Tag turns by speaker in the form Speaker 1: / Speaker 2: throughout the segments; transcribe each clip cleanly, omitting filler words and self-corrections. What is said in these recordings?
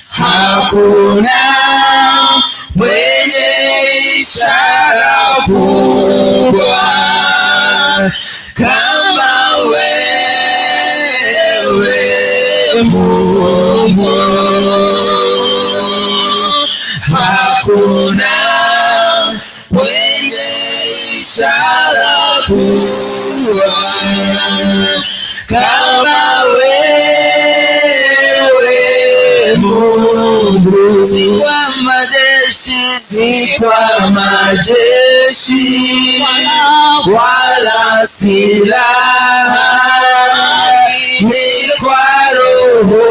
Speaker 1: Hakuna mwenye ishara kubwa kama wewe, Mungu. Hakuna mwenye ishara kubwa kama wewe, Mungu. Si kwa majeshi, si kwa majeshi wala silaha, ni kwa Roho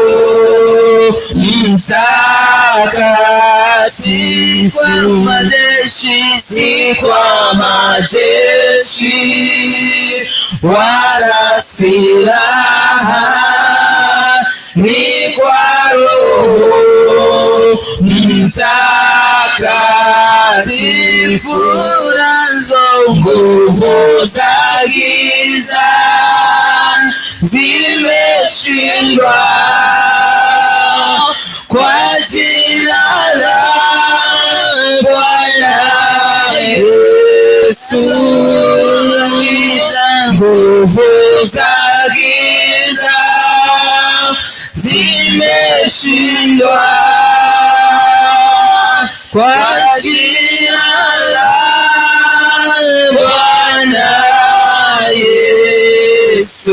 Speaker 1: Mtakatifu. Kwa majeshi, si kwa majeshi wala silaha, ni kwa Roho Mtakatifu. Nazo nguvu za giza zimeshindwa kwa jina la Bwana Yesu. Nguvu za giza zimeshindwa kwa jina la Bwana Yesu.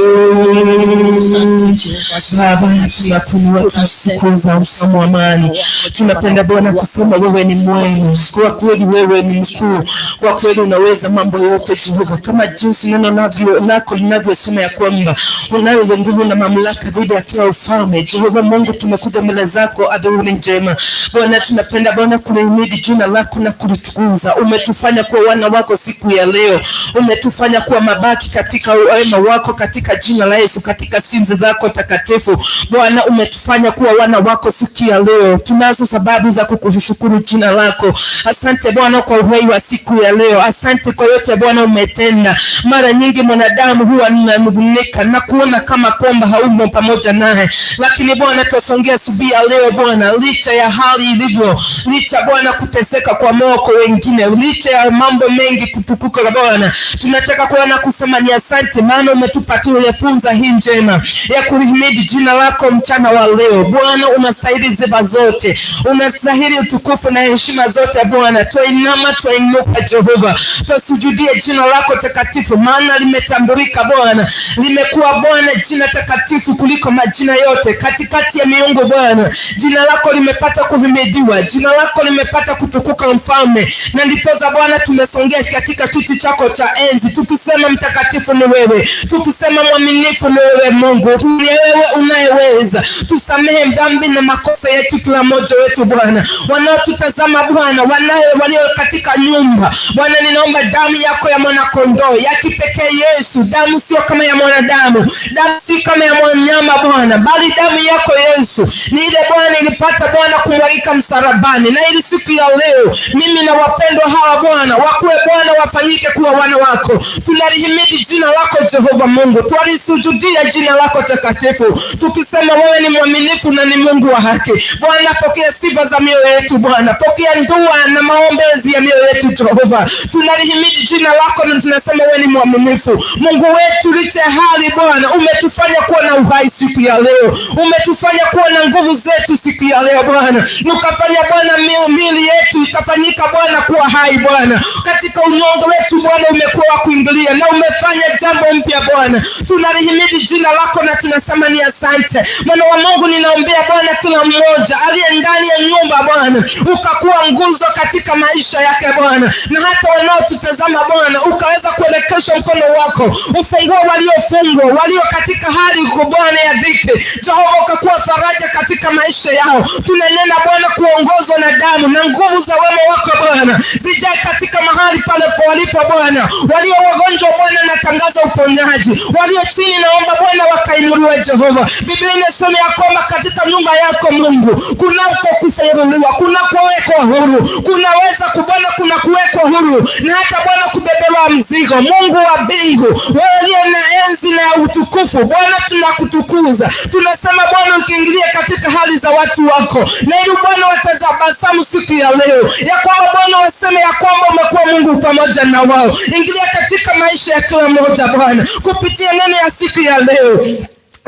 Speaker 2: Baba, tunakuinua, tunakutukuza, mfalme wa amani. Tunapenda Bwana kusema wewe ni mwema, kwa kweli wewe ni mkuu, kwa kweli unaweza mambo yote Jehova, kama jinsi neno lako linavyosema ya kwamba unayo nguvu na mamlaka dhidi ya kila ufalme. Jehova Mungu, tumekuja mbele zako adhuhuri njema Bwana, tunapenda Bwana kulihimidi jina lako na kulitukuza. Umetufanya kuwa wana wako siku ya leo, umetufanya kuwa mabaki katika wema wako, katika jina la Yesu, katika sinzi zako takatifu Bwana, umetufanya kuwa wana wako siku ya leo. Tunazo sababu za kukushukuru jina lako. Asante Bwana kwa uhai wa siku ya leo, asante kwa yote Bwana umetenda. Mara nyingi mwanadamu huwa ananung'unika na kuona kama kwamba haumo pamoja naye, lakini Bwana twasongea asubuhi ya leo Bwana, licha ya hali ilivyo, licha Bwana kuteseka kwa moko wengine, licha ya mambo mengi kutukuka Bwana, tunataka kuona kusema ni asante, maana umetupatia funza hii njema ya kulihimidi jina lako mchana wa leo. Bwana unastahili sifa zote, unastahili utukufu na heshima zote Bwana. Twainama, twainuka Jehova, twasujudie jina lako takatifu, maana limetambulika Bwana, limekuwa Bwana jina takatifu kuliko majina yote katikati ya miungu Bwana. Jina lako limepata kuhimidiwa, jina lako limepata kutukuka Mfalme, na ndiposa Bwana tumesongea katika kiti chako cha enzi tukisema mtakatifu ni wewe, tukisema mwaminifu ni wewe Mungu, ni wewe unayeweza. Tusamehe dhambi na makosa yetu kila mmoja wetu Bwana, wanaotutazama Bwana, wanaye walio katika nyumba Bwana, ninaomba damu yako ya mwanakondoo ya kipekee Yesu, damu sio kama ya mwanadamu, damu si kama ya mnyama Bwana, bali damu yako Yesu ni ile Bwana ilipata Bwana kumwagika msalabani, na ili siku ya leo mimi na wapendwa hawa Bwana wakuwe Bwana wafanyike kuwa wana wako. Tunalihimidi jina lako Jehova Mungu, twalisujudia jina lako takatifu, tukisema wewe ni mwaminifu na ni Mungu wa haki. Bwana, pokea sifa za mioyo yetu Bwana, pokea ndua na maombezi ya mioyo yetu Jehova. Tunalihimidi jina lako na tunasema wewe ni mwaminifu Mungu wetu, licha ya hali Bwana umetufanya kuwa na uhai siku ya leo, umetufanya kuwa na nguvu zetu siku ya leo Bwana, ukafanya Bwana miili yetu ikafanyika Bwana kuwa hai Bwana, katika unyonge wetu Bwana umekuwa wa kuingilia na umefanya jambo mpya Bwana. Tunalihimidi jina lako na tunasema ni asante. Mwana wa Mungu, ninaombea Bwana kila mmoja aliye ndani ya nyumba Bwana, ukakuwa nguzo katika maisha yake Bwana, na hata wanaotutazama Bwana, ukaweza kuelekesha mkono wako, ufungue waliofungwa, walio katika hali Bwana ya dhiki, Jehova ukakuwa faraja katika maisha yao. Tunanena Bwana kuongozwa na damu na nguvu za wema wako Bwana zijae katika mahali pale walipo Bwana. Walio wagonjwa Bwana, natangaza uponyaji. Walio chini naomba Bwana wakainuliwe Jehova. Jehova. Biblia inasema ya kwamba katika nyumba yako Mungu kunako kufunguliwa, kuna kuwekwa huru, kunaweza kubwana, kuna kuwekwa huru na hata Bwana kubebewa mzigo. Mungu wa mbingu, wewe uliye na enzi na utukufu, Bwana tunakutukuza. Tunasema Bwana, ukiingilia katika hali za watu wako, na ili Bwana watatabasamu siku ya leo, ya kwamba Bwana waseme ya kwamba umekuwa Mungu pamoja na wao. Ingilia katika maisha ya kila mmoja Bwana, kupitia neno ya siku ya leo.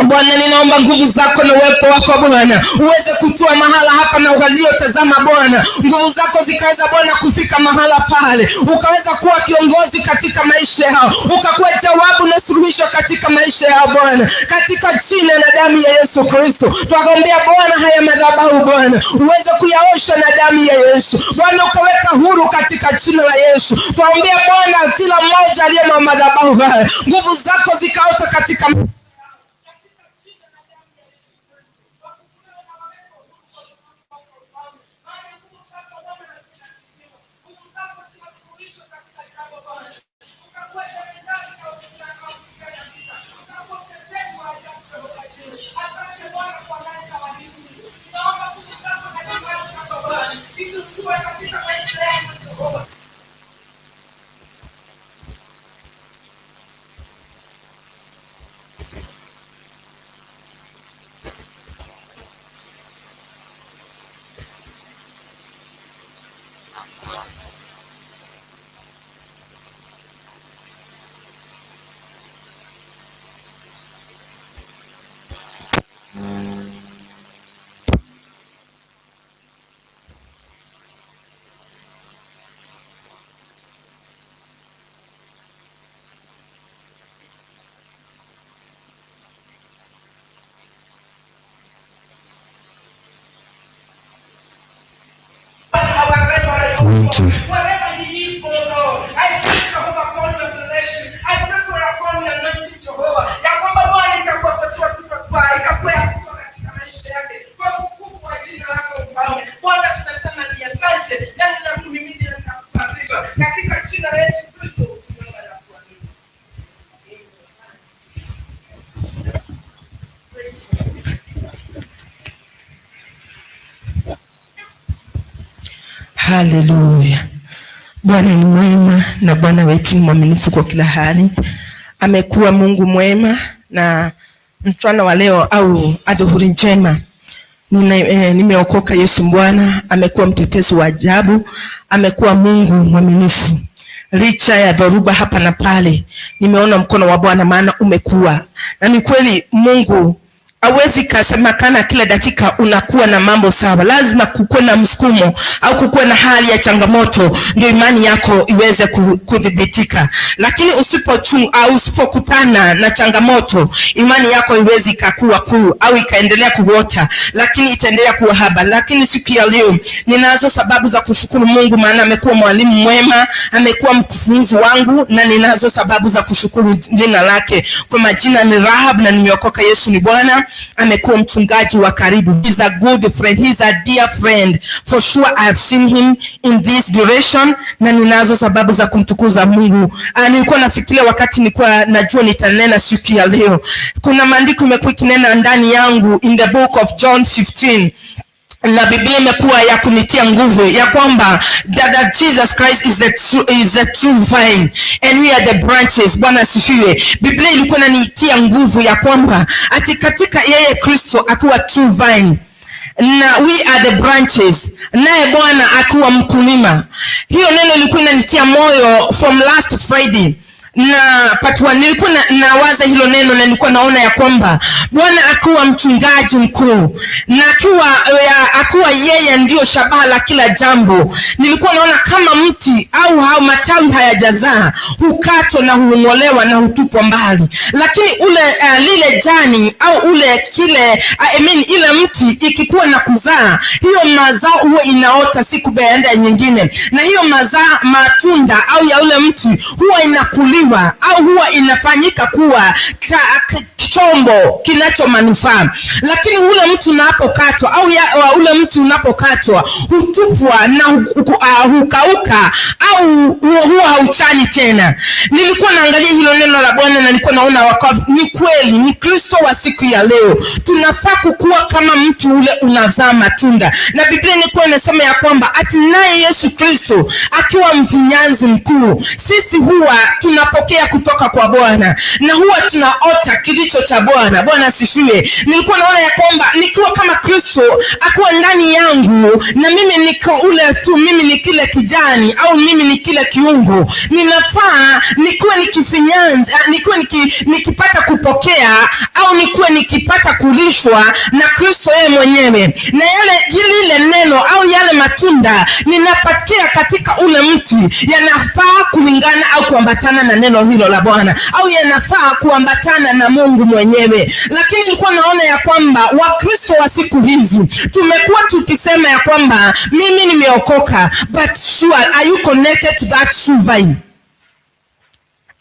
Speaker 2: Bwana, ninaomba nguvu zako na uwepo wako Bwana uweze kutua mahala hapa na waliotazama Bwana, nguvu zako zikaweza Bwana kufika mahala pale, ukaweza kuwa kiongozi katika maisha yao, ukakuwa jawabu na suluhisho katika maisha yao Bwana, katika jina na damu ya Yesu Kristo twagombea Bwana haya madhabahu Bwana uweze kuyaosha na damu ya Yesu Bwana, ukaweka huru katika jina la Yesu. Twaombea Bwana kila mmoja aliye madhabahu haya, nguvu zako zikaota katika
Speaker 1: One, two.
Speaker 2: Wherever he is, oh Lord, I pray, Jehovah, upon your blessing. I pray for upon your anointing, Jehovah. Ya kwamba Bwana itakuwa kutoa kichwa kwa itakuwa ya kutoa katika maisha yake. Kwa utukufu wa jina lako Mfalme. Bwana tunasema ni asante na tunakuhimidi na tunakupa sifa. Katika jina la Yesu Kristo tunaomba na kuamini. Haleluya. Bwana ni mwema na Bwana wetu ni mwaminifu kwa kila hali. Amekuwa Mungu mwema na mchana wa leo au adhuhuri njema nimeokoka. Yesu Bwana amekuwa mtetezi wa ajabu, amekuwa Mungu mwaminifu. Licha ya dhoruba hapa na pale, nimeona mkono wa Bwana, maana umekuwa na ni kweli. Mungu hawezi kasemakana kila dakika unakuwa na mambo sawa. Lazima kukuwe na msukumo au kukuwe na hali ya changamoto, ndio imani yako iweze kuthibitika. Lakini usipochung au usipokutana na changamoto, imani yako iwezi ikakua kuu au ikaendelea kuota, lakini itaendelea kuwa haba. Lakini siku ya leo ninazo sababu za kushukuru Mungu, maana amekuwa mwalimu mwema, amekuwa mkufunzi wangu, na ninazo sababu za kushukuru jina lake. Kwa majina ni Rahab na nimeokoka. Yesu ni Bwana. Amekuwa mchungaji wa karibu. He's a good friend. He's a dear friend. For sure I have seen him in this duration, na ninazo sababu za kumtukuza Mungu. Nilikuwa nafikiria wakati nilikuwa najua nitanena siku ya leo. Kuna maandiko imekuwa ikinena ndani yangu in the book of John 15 na Biblia imekuwa ya kunitia nguvu ya kwamba that Jesus Christ is the true vine and we are the branches. Bwana asifiwe. Biblia ilikuwa inanitia nguvu ya kwamba ati katika yeye Kristo akiwa true vine na we are the branches, naye Bwana akiwa mkulima. Hiyo neno ilikuwa inanitia moyo from last Friday na part one. Nilikuwa nawaza hilo neno na nilikuwa naona ya kwamba Bwana akiwa mchungaji mkuu na akiwa yeye ndio shabaha la kila jambo. Nilikuwa naona kama mti au hao matawi hayajazaa hukatwa na huung'olewa na hutupwa mbali, lakini ule lile jani au ule kile, I mean, ile mti ikikuwa na kuzaa, hiyo mazao huwa inaota siku baada ya nyingine, na hiyo mazao matunda au ya ule mti huwa inakuliwa au huwa inafanyika kuwa chombo kinacho manufaa. Lakini ule mtu unapokatwa au ule ule mti unapokatwa hutupwa na hukauka au huwa hauchani tena. Nilikuwa naangalia hilo neno la Bwana na nilikuwa naona ni kweli, Mkristo wa siku ya leo tunafaa kukua kama mti ule unazaa matunda, na Biblia ilikuwa inasema ya kwamba ati naye Yesu Kristo akiwa mfinyanzi mkuu, sisi huwa tunapokea kutoka kwa Bwana na huwa tunaota kilicho cha Bwana. Bwana asifiwe. Nilikuwa naona ya kwamba nikiwa kama Kristo akuwa ndani yangu na mimi niko ule tu, mimi ni kile kijani au mimi ni kile kiungo, ninafaa nikuwe nikifinyanzi, nikuwe nikipata kupokea au nikuwe nikipata kulishwa na Kristo yeye mwenyewe, na yale lile neno au yale matunda ninapokea katika ule mti yanafaa kulingana au kuambatana na neno hilo la Bwana au yanafaa kuambatana na Mungu mwenyewe. Lakini nilikuwa naona ya kwamba Wakristo wa siku hizi tumekuwa tukisema ya kwamba mimi nimeokoka, but sure, are you connected to that true vine?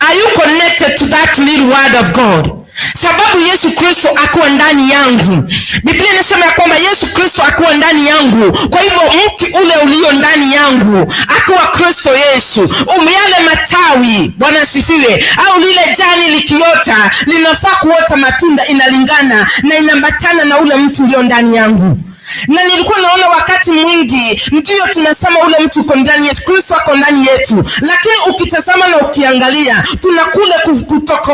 Speaker 2: Are you connected to that little word of God? Sababu Yesu Kristo akuwa ndani yangu. Biblia inasema ya kwamba Yesu Kristo akuwa ndani yangu. Kwa hivyo mti ule ulio ndani yangu akuwa Kristo Yesu, yale matawi, Bwana asifiwe, au lile jani likiota linafaa kuota matunda, inalingana na inaambatana na ule mti ulio ndani yangu. Na nilikuwa naona wakati mwingi ndio tunasema ule mtu uko ndani yetu, Kristo ako ndani yetu, lakini ukitazama na ukiangalia tuna kule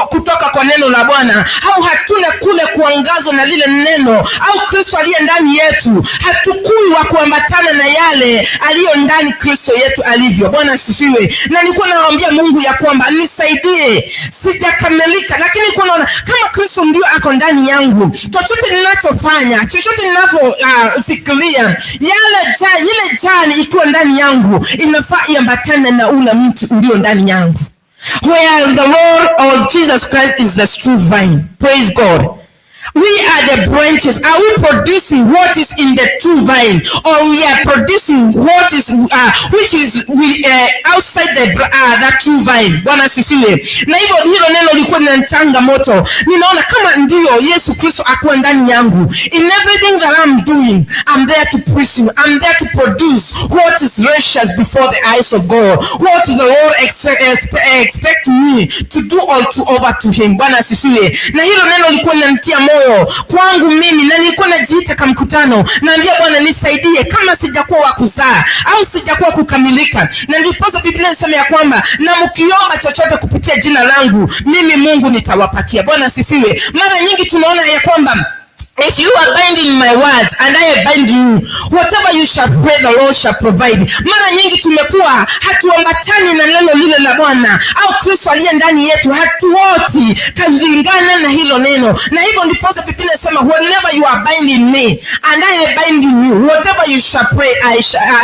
Speaker 2: kutoka kwa neno la Bwana au hatuna kule kuangazwa na lile neno au Kristo aliye ndani yetu, hatukui wa kuambatana na yale aliyo ndani Kristo yetu alivyo. Bwana asifiwe. Na nilikuwa nawaambia Mungu ya kwamba nisaidie, sijakamilika, lakini nilikuwa naona kama Kristo ndio ako ndani yangu, chochote ninachofanya, chochote ninavyofikiria, ile jani ikiwa ndani yangu inafaa iambatane na ule mti ulio ndani yangu. Where the Lord of Jesus Christ is the true vine. Praise God. We are the branches. Are we producing what is in the true vine, or we are producing what is which is outside the true vine? Bwana asifiwe. Na hivyo hilo neno lilikuwa lina moto. Ninaona kama ndio Yesu Kristo akuwa ndani yangu. In everything that I'm doing, I'm there to preach him. I'm there to produce what is righteous before the eyes of God. What the Lord expect me to do or to over to him. Bwana asifiwe. Na hilo neno lilikuwa linanitia moyo kwangu mimi, na nilikuwa najiita kama mkutano, naambia Bwana nisaidie, kama sijakuwa wa kuzaa au sijakuwa kukamilika. Na ndiposa Biblia inasema ya kwamba na mkiomba chochote kupitia jina langu, mimi Mungu nitawapatia. Bwana asifiwe. Mara nyingi tunaona ya kwamba if you are binding my words and I bind you, whatever you shall pray, the Lord shall provide. Mara nyingi tumekuwa hatuambatani na neno lile la Bwana au Kristo aliye ndani yetu, hatuoti kulingana na hilo neno, na hivyo ndiposa Biblia inasema whenever you are binding me and I am binding you, whatever you shall pray,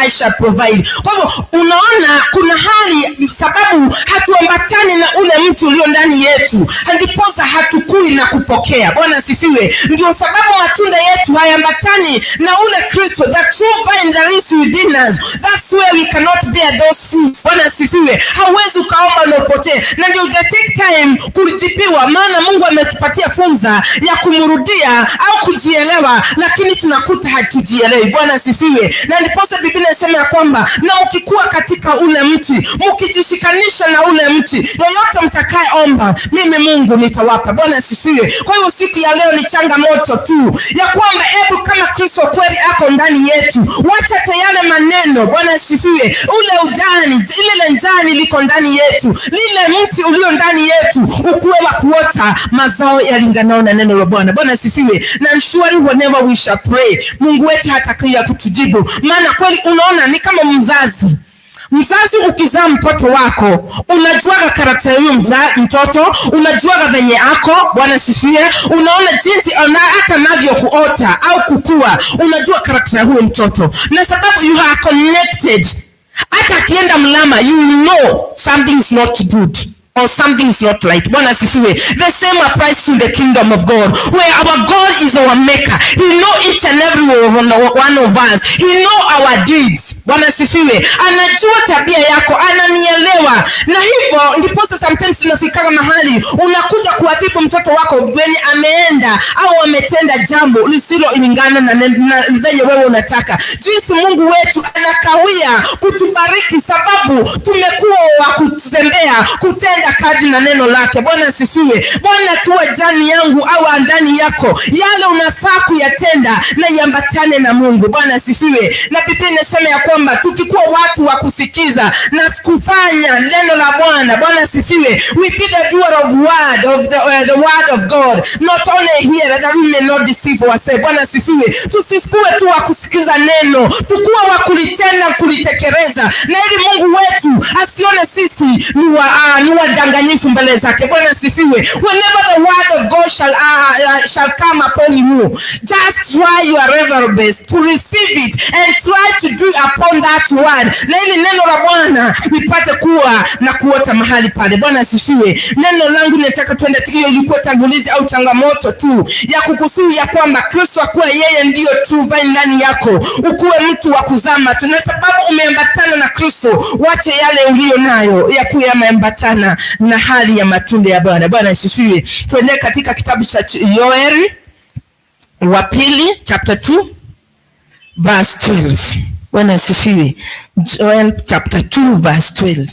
Speaker 2: I shall provide. Kwa hivyo unaona kuna hali sababu hatuambatani na ule mtu ulio ndani yetu, ndiposa hatukui na kupokea. Bwana asifiwe. Ndio sababu matunda yetu hayaambatani na ule Kristo, the true vine that is within us. That's where we cannot bear those fruits. Bwana asifiwe. Hauwezi ukaomba na upotee, na ndio take time kujibiwa, maana Mungu ametupatia funza ya kumrudia au kujielewa, lakini tunakuta hatujielewi. Bwana asifiwe. Na ndiposa Biblia inasema ya kwamba na mkikuwa katika ule mti, mkijishikanisha na ule mti, yoyote mtakayeomba, mimi Mungu nitawapa. Bwana asifiwe. Kwa hiyo siku ya leo ni changamoto tu ya kwamba hebu kama Kristo kweli ako ndani yetu, wacha yale maneno. Bwana asifiwe, ule udani, lile njani liko ndani yetu, lile mti ulio ndani yetu ukuwe wa kuota mazao yalinganao na neno la Bwana. Bwana asifiwe. Na surely whenever we shall pray, Mungu wetu hatakia kutujibu, maana kweli unaona ni kama mzazi. Mzazi ukizaa mtoto wako unajuaga character ya huyo mtoto, unajuaga venye ako. Bwana asifiwe. Unaona jinsi hata navyo kuota au kukua, unajua character ya huyo mtoto, na sababu you are connected. Hata akienda mlama, you know something is not good. Or something is not right. Bwana asifiwe. The same applies to the kingdom of God, where our God is our maker. He know each and every one of us. He know our deeds. Bwana asifiwe. Anajua tabia yako, ananielewa. Na hivyo ndiposa sometimes tunafikaga mahali unakuja kuadhibu mtoto wako venye ameenda au ametenda jambo lisilolingana na venye wewe unataka. Jinsi Mungu wetu anakawia kutubariki sababu tumekuwa wa kutembea kutenda kadri na neno lake. Bwana asifiwe. Bwana akiwa ndani yangu au ndani yako, yale unafaa kuyatenda na iambatane na Mungu. Bwana asifiwe. Na Biblia inasema ya kwamba tukikuwa watu wa kusikiza na kufanya neno la Bwana, Bwana asifiwe, we be the doer of word of the word of God, not only hear that we may not deceive ourselves. Bwana asifiwe. Tusikuwe tu wa kusikiza neno, tukuwe wa kulitenda, kulitekeleza, na ili Mungu wetu asione sisi ni wadanganyifu mbele zake. Bwana asifiwe. Whenever the word of God shall come upon you, just try your level best to receive it and try to do upon that word, na ili neno la Bwana lipate kuwa na kuota mahali pale. Bwana asifiwe. Neno langu nataka tuende, hiyo ilikuwa tangulizi au changamoto tu ya kukusihi ya kwamba Kristo akuwe yeye ndiyo true vine ndani yako, ukuwe mtu wa kuzaa matunda, na sababu umeambatana na Kristo, wache yale uliyo nayo yakuwe yameambatana na hali ya matunda ya Bwana. Bwana asifiwe. Tuende katika kitabu cha Yoeli wa pili chapter 2 verse 12. Bwana asifiwe. Joel chapter 2 verse 12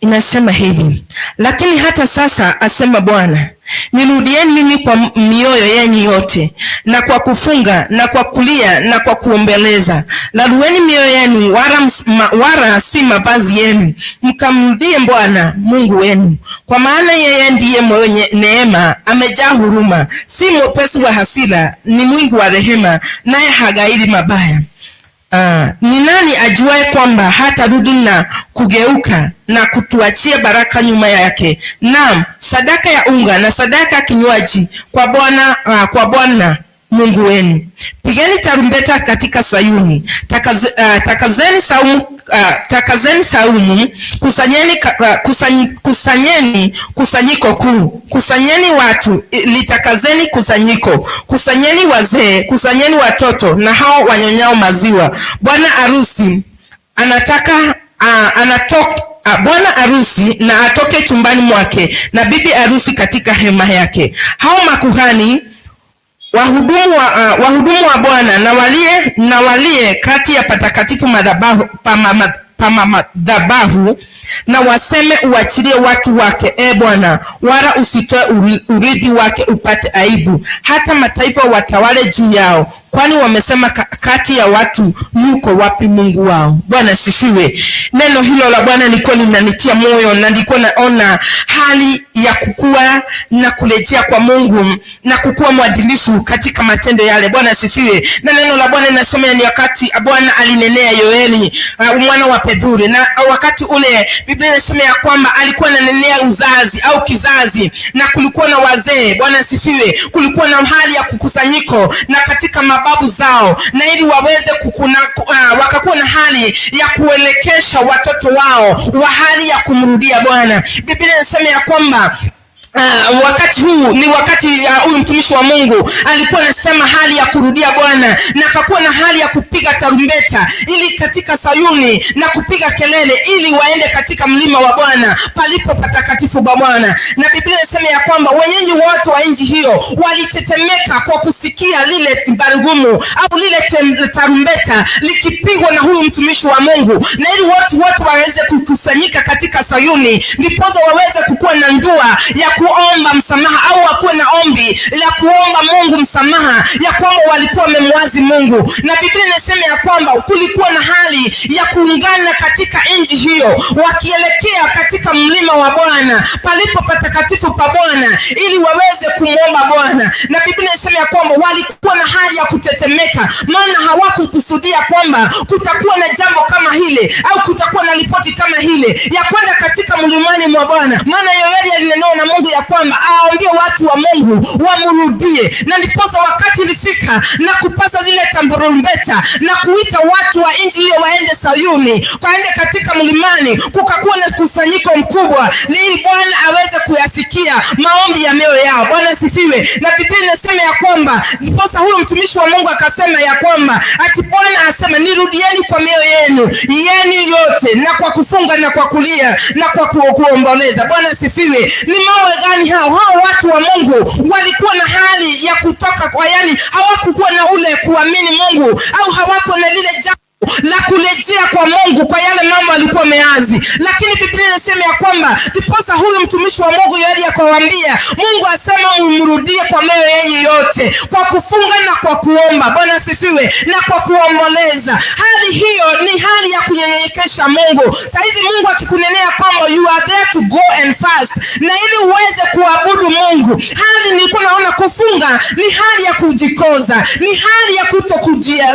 Speaker 2: inasema hivi: "Lakini hata sasa, asema Bwana, nirudieni mimi kwa mioyo yenu yote na kwa kufunga na kwa kulia na kwa kuombeleza. Rarueni mioyo yenu, wala si mavazi yenu, mkamrudie Bwana Mungu wenu, kwa maana yeye ndiye mwenye neema, amejaa huruma, si mwepesi wa hasira, ni mwingi wa rehema, naye haghairi mabaya. Ni nani ajuaye kwamba hatarudi na kugeuka na kutuachia baraka nyuma yake, naam, sadaka ya unga na sadaka ya kinywaji kwa Bwana Mungu wenu? Pigeni tarumbeta katika Sayuni, takazeni saumu, kusanyeni kusanyiko kuu, kusanyeni watu, litakazeni kusanyiko, kusanyeni wazee, kusanyeni watoto na hao wanyonyao maziwa. Bwana harusi anataka anatoka Bwana harusi na atoke chumbani mwake na bibi harusi katika hema yake. Hao makuhani wahudumu wa Bwana na walie kati ya patakatifu madhabahu pa madhabahu na waseme, 'Uachilie watu wake, e Bwana, wala usitoe urithi wake upate aibu, hata mataifa watawale juu yao, kwani wamesema kati ya watu, yuko wapi Mungu wao?'" Bwana asifiwe. Neno hilo la Bwana lilikuwa linanitia moyo na nilikuwa naona hali ya kukua na kurejea kwa Mungu na kukua mwadilifu katika matendo yale. Bwana asifiwe. Na neno la Bwana linasema ni wakati Bwana alinenea Yoeli mwana wa Pethuri, na wakati ule Biblia inasema ya kwamba alikuwa ananenea uzazi au kizazi, na kulikuwa na wazee. Bwana asifiwe. Kulikuwa na hali ya kukusanyiko na katika mababu zao, na ili waweze wakakuwa na hali ya kuelekesha watoto wao wa hali ya kumrudia Bwana. Biblia inasema ya kwamba wakati huu ni wakati huyu mtumishi wa Mungu alikuwa anasema hali ya kurudia Bwana na akakuwa na hali ya kupiga tarumbeta ili katika Sayuni na kupiga kelele ili waende katika mlima wa Bwana palipo patakatifu pa Bwana. Na Biblia inasema ya kwamba wenyeji wote wa nchi hiyo walitetemeka kwa kusikia lile baragumu au lile tarumbeta likipigwa na huyu mtumishi wa Mungu, na ili watu wote waweze kukusanyika katika Sayuni, ndiposa waweze kukuwa na ndua ya kuomba msamaha au wakuwe na ombi la kuomba Mungu msamaha ya kwamba walikuwa wamemwasi Mungu. Na Biblia inasema ya kwamba kulikuwa na hali ya kuungana katika nchi hiyo wakielekea katika mlima wa Bwana palipo patakatifu pa Bwana ili waweze kumwomba Bwana. Na Biblia inasema ya kwamba walikuwa na hali ya kutetemeka, maana hawakukusudia. ya kwamba kutakuwa na jambo kama hile au kutakuwa na ripoti kama hile ya kwenda katika mlimani mwa Bwana. Maana Yoeli alinenewa na Mungu ya kwamba aambie watu wa Mungu wamrudie, na ndiposa wakati ilifika na kupasa zile tarumbeta na kuita watu wa nchi hiyo waende Sayuni, waende katika mlimani. Kukakuwa na kusanyiko mkubwa, ili Bwana aweze kuyasikia maombi ya mioyo yao. Bwana asifiwe. Na Biblia inasema ya kwamba ndiposa huyu mtumishi wa Mungu akasema ya kwamba ati Bwana asema, nirudieni kwa mioyo yenu yote, na kwa kufunga na kwa kulia na kwa kuomboleza. Bwana asifiwe. Ni mambo gani hao? Hao watu wa Mungu walikuwa na hali ya kutoka kwa, yani hawakukuwa na ule kuamini Mungu au hawakuwa na lile jambo la kurejea kwa Mungu kwa yale mambo alikuwa ameasi, lakini Biblia inasema ya kwamba ndiposa huyu mtumishi wa Mungu Yoeli akawaambia, Mungu asema mumrudie kwa mioyo yenu yote, kwa kufunga na kwa kuomba. Bwana asifiwe, na kwa kuomboleza. Hali hiyo ni hali ya kunyenyekesha Mungu. Saa hizi Mungu akikunenea kwamba you are there to go and fast, na ili uweze kuabudu Mungu. Hali nilikuwa naona kufunga ni hali ya kujikoza, ni hali ya kuto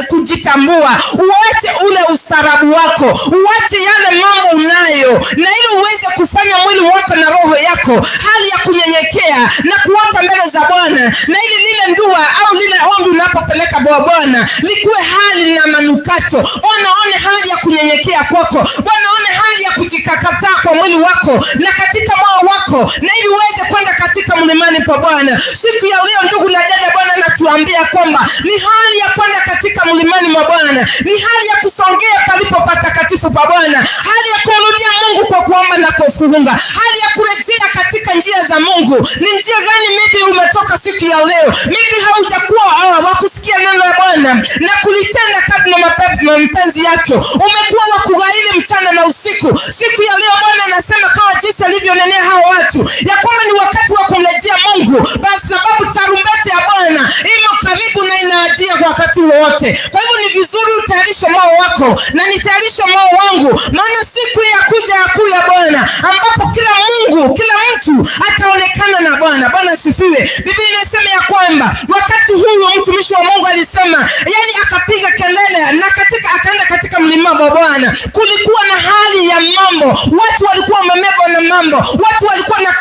Speaker 2: kujitambua, uache ule ustarabu wako, uache yale mambo unayo, na ili uweze kufanya mwili wako na roho yako hali ya kunyenyekea na kuwaka mbele za Bwana, na ili lile ndua au lile ombi unapopeleka kwa Bwana likuwe hali na manukato. Bwana one hali ya kunyenyekea kwako, Bwana one hali ya kujikakataa kwa mwili wako na katika moyo wako, na ili uweze kwenda katika mlimani pa Bwana. Siku ya leo, ndugu na dada, Bwana anatuambia kwamba ni hali ya kwenda katika mlimani mwa Bwana, ni hali ya kusongea palipo patakatifu pa Bwana, hali ya kumrudia Mungu kwa kuomba na kufunga, hali ya kurejea katika njia za Mungu. Ni njia gani maybe umetoka siku ya leo? Maybe haujakuwa wa kusikia neno la Bwana na kulitenda kadri na mapenzi yake. Umekuwa wa kughairi mchana na usiku. Siku ya leo Bwana anasema kama jinsi alivyonenea hao watu ya kwamba ni wakati wa kumrejea Mungu, basi sababu tarumbeta ya Bwana imo karibu na inaajia kwa wakati wowote. Kwa hivyo ni vizuri utayarishe moyo wako na nitayarishe moyo wangu, maana siku ya kuja ya kuu ya Bwana ambapo kila Mungu, kila mtu ataonekana na Bwana. Bwana asifiwe. Biblia inasema ya kwamba wakati huyu mtumishi wa Mungu alisema, yani akapiga kelele na katika akaenda katika mlima wa Bwana, kulikuwa na hali ya mambo, watu walikuwa wamebebwa na mambo, watu walikuwa na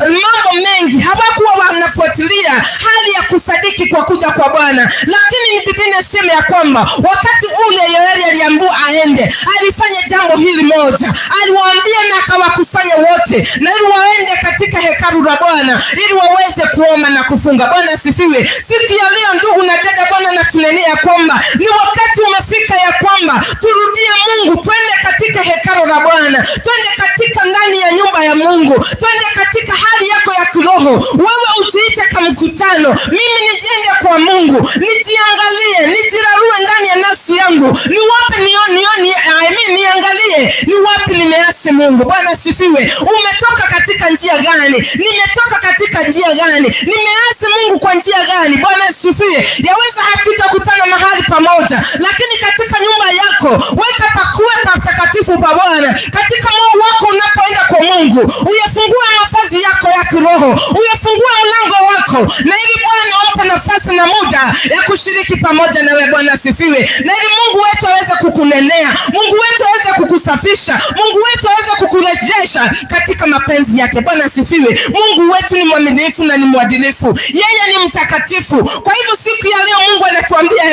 Speaker 2: mambo mengi, hawakuwa wanafuatilia hali ya kusadiki kwa kuja kwa Bwana. Lakini Biblia inasema ya kwamba wakati ule Yoeli aliambiwa aende, alifanya jambo hili moja, aliwaambia na akawakusanya wote, na ili waende katika hekalu la Bwana ili waweze kuomba na kufunga. Bwana asifiwe. Siku ya leo, ndugu na dada, Bwana antunenea kwamba ni wakati umefika ya kwamba turudie Mungu, twende katika hekalu la Bwana, twende katika ndani ya nyumba ya Mungu, twende katika hali yako ya kiroho. Wewe ujiite kwa mkutano, mimi nijiende kwa Mungu, nijiangalie, nijirarue ndani ya nafsi yangu, ni wapi I mean, niangalie ni wapi nimeasi Mungu. Bwana asifiwe. Umetoka katika njia gani? Nimetoka katika njia gani? Nimeasi Mungu kwa njia gani? Bwana asifiwe. Yaweza hatutakutana mahali pamoja, lakini katika nyumba yako weka pakuwe patakatifu pa Bwana. Katika moyo wako unapoenda kwa Mungu, uyafungue nafasi yako ya kiroho, uyafungue mlango wako, na ili Bwana ampe nafasi na muda ya kushiriki pamoja nawe. Bwana asifiwe. Na ili Mungu wetu aweze kukunenea, Mungu wetu aweze kukusafisha, Mungu wetu aweze kukurejesha katika mapenzi yake. Bwana asifiwe. Mungu wetu ni mwaminifu na ni mwadilifu, yeye ni mtakatifu. Kwa hivyo siku ya leo Mungu anatuambia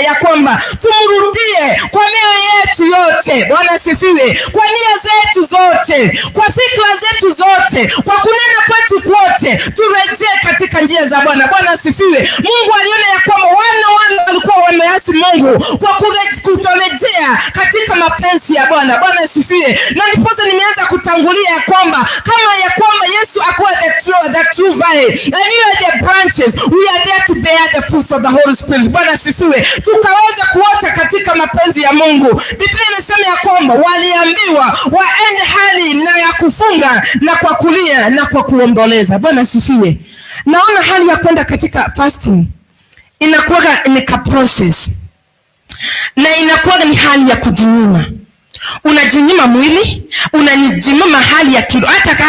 Speaker 2: ya kwamba tumrudie kwa mioyo yetu yote. Bwana asifiwe. Kwa nia zetu zote, kwa fikra zetu zote, kwa kunena kwetu kwote, turejee katika njia za Bwana. Bwana asifiwe. Mungu aliona ya kwamba wana wale walikuwa wameasi Mungu kwa kutorejea katika mapenzi ya Bwana. Bwana asifiwe. Na ndiposa nimeanza kutangulia ya kwamba kama ya kwamba Yesu akuwa the true vine and you are the branches, we are there to bear the fruits of the Holy Spirit. Bwana asifiwe. Tukaweza kuota katika mapenzi ya Mungu. Biblia inasema ya kwamba waliambiwa waende hali na ya kufunga na kwa kulia na kwa kuomboleza. Bwana asifiwe. Naona hali ya kwenda katika fasting inakuwa ni ka process na inakuwa ni hali ya kujinyima. Unajinyima mwili, unajinyima hali ya kilo,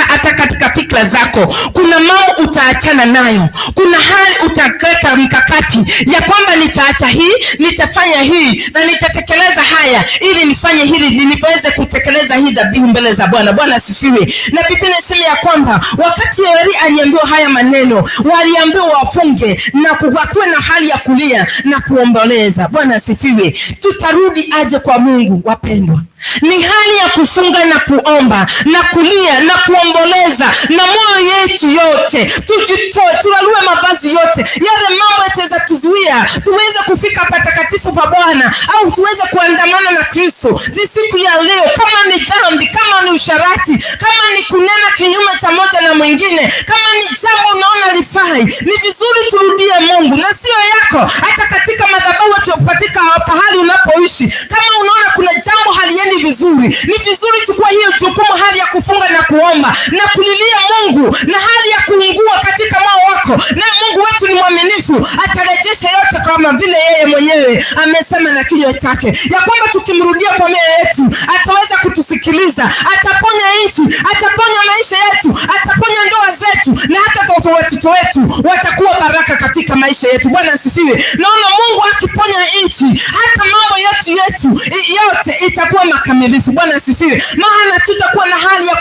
Speaker 2: hata katika fikra zako kuna mambo utaachana nayo. Kuna hali utaweka mkakati ya kwamba nitaacha hii, nitafanya hii na nitatekeleza haya ili nifanye hili, niweze kutekeleza hii dhabihu mbele za Bwana. Bwana asifiwe. Na Biblia inasema ya kwamba wakati Eli aliambiwa haya maneno, waliambiwa wafunge na wakuwe na hali ya kulia na kuomboleza. Bwana asifiwe. Tutarudi aje kwa Mungu, wapendwa? Ni hali ya kufunga na kuomba na kulia na kuomboleza na moyo yetu yote, tujitoe, turarue mavazi yote yale mambo yataweza tuzuia tuweze kufika patakatifu pa Bwana au tuweze kuandamana na Kristo. Ni siku ya leo, kama ni dhambi, kama ni usharati, kama ni kunena kinyume cha moja na mwingine, kama ni jambo unaona lifai, ni vizuri turudie Mungu na sio yako. Hata katika madhabahu, katika pahali unapoishi, kama unaona kuna jambo haliendi vizuri, ni vizuri chukua hiyo jukumu, hali ya kufunga na kuomba na kulilia Mungu na hali ya kuungua katika moyo wako, na Mungu wetu ni mwaminifu, atarejesha yote kama vile yeye mwenyewe amesema na kinywa chake, ya kwamba tukimrudia kwa mioyo yetu ataweza kutusikiliza, ataponya nchi, ataponya maisha yetu, ataponya ndoa zetu, na hata watoto wetu watakuwa baraka katika maisha yetu. Bwana asifiwe. Naona Mungu akiponya nchi, hata mambo yetu yote itakuwa makamilifu. Bwana asifiwe. Maana tutakuwa na hali ya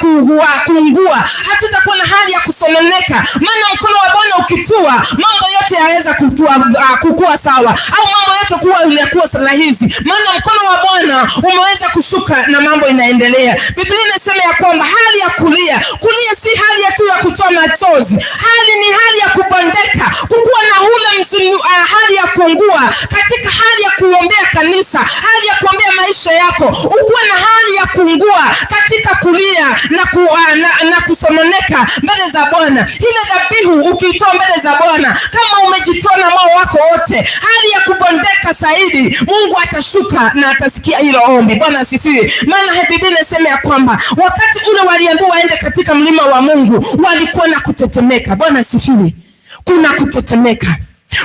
Speaker 2: kuungua, hatutakuwa na hali ya kusononeka, maana mkono wa Bwana ukitua, mambo yote yaweza kukua sawa, au mambo yote kuwa yakuwa rahisi, maana mkono wa Bwana umeweza kushuka na mambo inaendelea. Biblia inasema ya kwamba hali ya kulia, kulia si hali ya tu ya kutoa machozi, hali ni hali ya kubondeka, kukuwa na ule mzimu, hali ya kuungua katika hali ya kuombea kanisa, hali ya kuombea maisha yako, ukuwe na hali ya kuungua katika kulia na kusononeka mbele za Bwana. Ile dhabihu ukiitoa mbele za Bwana, kama umejitoa na moyo wako wote, hali ya kubondeka zaidi, Mungu atashuka na atasikia hilo ombi. Bwana asifiwe. Maana Biblia inasema ya kwamba wakati ule waliambiwa waende katika mlima wa Mungu, walikuwa na kutetemeka. Bwana asifiwe. Kuna kutetemeka,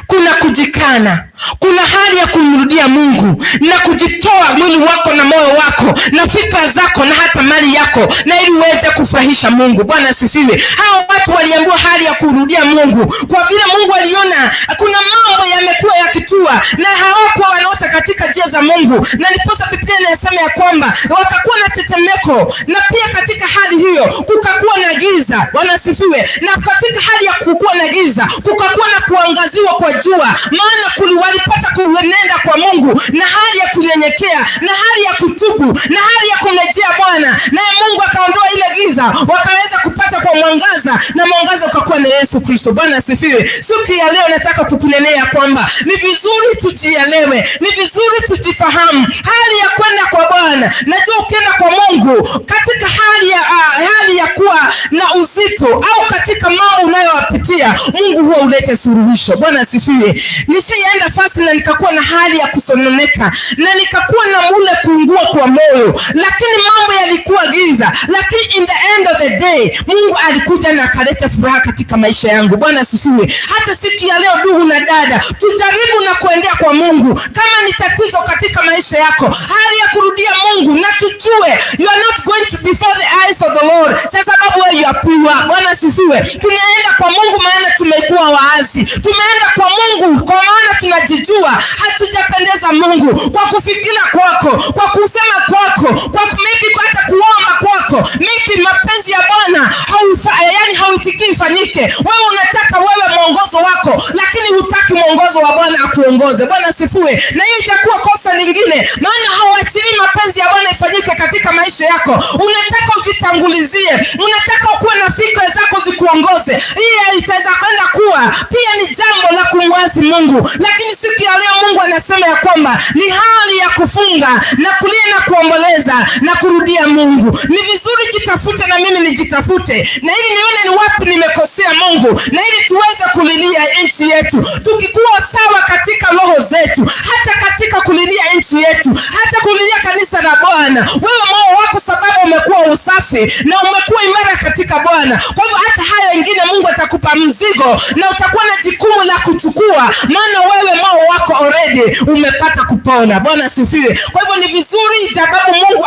Speaker 2: kuna kujikana, kuna hali ya kumrudia Mungu na kujitoa mwili wako na moyo wako na fikra zako na hata mali yako, na ili uweze kufurahisha Mungu. Bwana asifiwe. Hao watu waliambiwa hali ya kurudia Mungu, kwa vile Mungu aliona kuna mambo yamekuwa yakitua na hawakuwa wanaota katika njia za Mungu, na ndiposa Biblia inasema ya kwamba wakakuwa na tetemeko, na pia katika hali hiyo kukakuwa na giza. Bwana asifiwe. Na katika hali ya kukuwa na giza kukakuwa na kuangaziwa kwa jua, maana walipata kuenenda kwa Mungu na hali ya kunyenyekea na hali ya kutubu na hali ya kumrejea Bwana, naye Mungu akaondoa ile giza, wakaweza kupata kwa mwangaza, na mwangaza ukakuwa na Yesu Kristo. Bwana asifiwe. Siku ya leo nataka kukunenea kwamba ni vizuri tujielewe, ni vizuri tujifahamu hali ya kwenda kwa Bwana. Najua ukienda kwa Mungu katika hali ya kuwa na uzito au katika mambo unayoyapitia, Mungu huwa ulete suluhisho. Bwana asifiwe. Nishaienda fasi na nikakuwa na hali ya kusononeka na nikakuwa na mule kuungua kwa moyo, lakini mambo yalikuwa giza, lakini in the end of the day Mungu alikuja na akaleta furaha katika maisha yangu. Bwana asifiwe. Hata siku ya leo, ndugu na dada, tujaribu na kuendea kwa Mungu. Kama ni tatizo katika maisha yako, hali ya kurudia Mungu, na tujue you are not going to before the eyes of the Lord, kwa sababu wewe you are pure. Bwana asifiwe. Tunaenda kwa Mungu maana tumekuwa waasi, tumeenda kwa Mungu kwa maana tunajijua hatujapendeza Mungu kwa kufikira kwako, kwa kusema kwako, kwa maybe kwa hata kuomba kwako, maybe mapenzi ya Bwana yani hauitikii ifanyike. Wewe unataka wewe mwongozo wako, lakini hutaki mwongozo wa Bwana akuongoze. Bwana asifiwe. Na hiyo itakuwa kosa lingine, maana hauachilii mapenzi ya Bwana ifanyike katika maisha yako. Unataka ujitangulizie, unataka ukuwe na fikra zako zikuongoze. Hii itaweza kwenda kuwa pia ni jambo la kumwasi Mungu, lakini siku ya leo Mungu anasema ya kwamba ni hali ya kufunga na kulia na kuomboleza na kurudia Mungu. Ni vizuri jitafute na mimi nijitafute, na ili nione ni wapi nimekosea Mungu, na ili tuweze kulilia nchi yetu, tukikuwa sawa katika roho zetu, hata katika kulilia nchi yetu, hata kulilia kanisa la Bwana. Wewe moyo wako sababu umekuwa usawa. msafi na umekuwa imara katika Bwana. Kwa hivyo hata haya ingine Mungu atakupa mzigo na utakuwa na jukumu la kuchukua, maana wewe moyo wako already umepata kupona. Bwana asifiwe. Kwa hivyo ni vizuri, sababu Mungu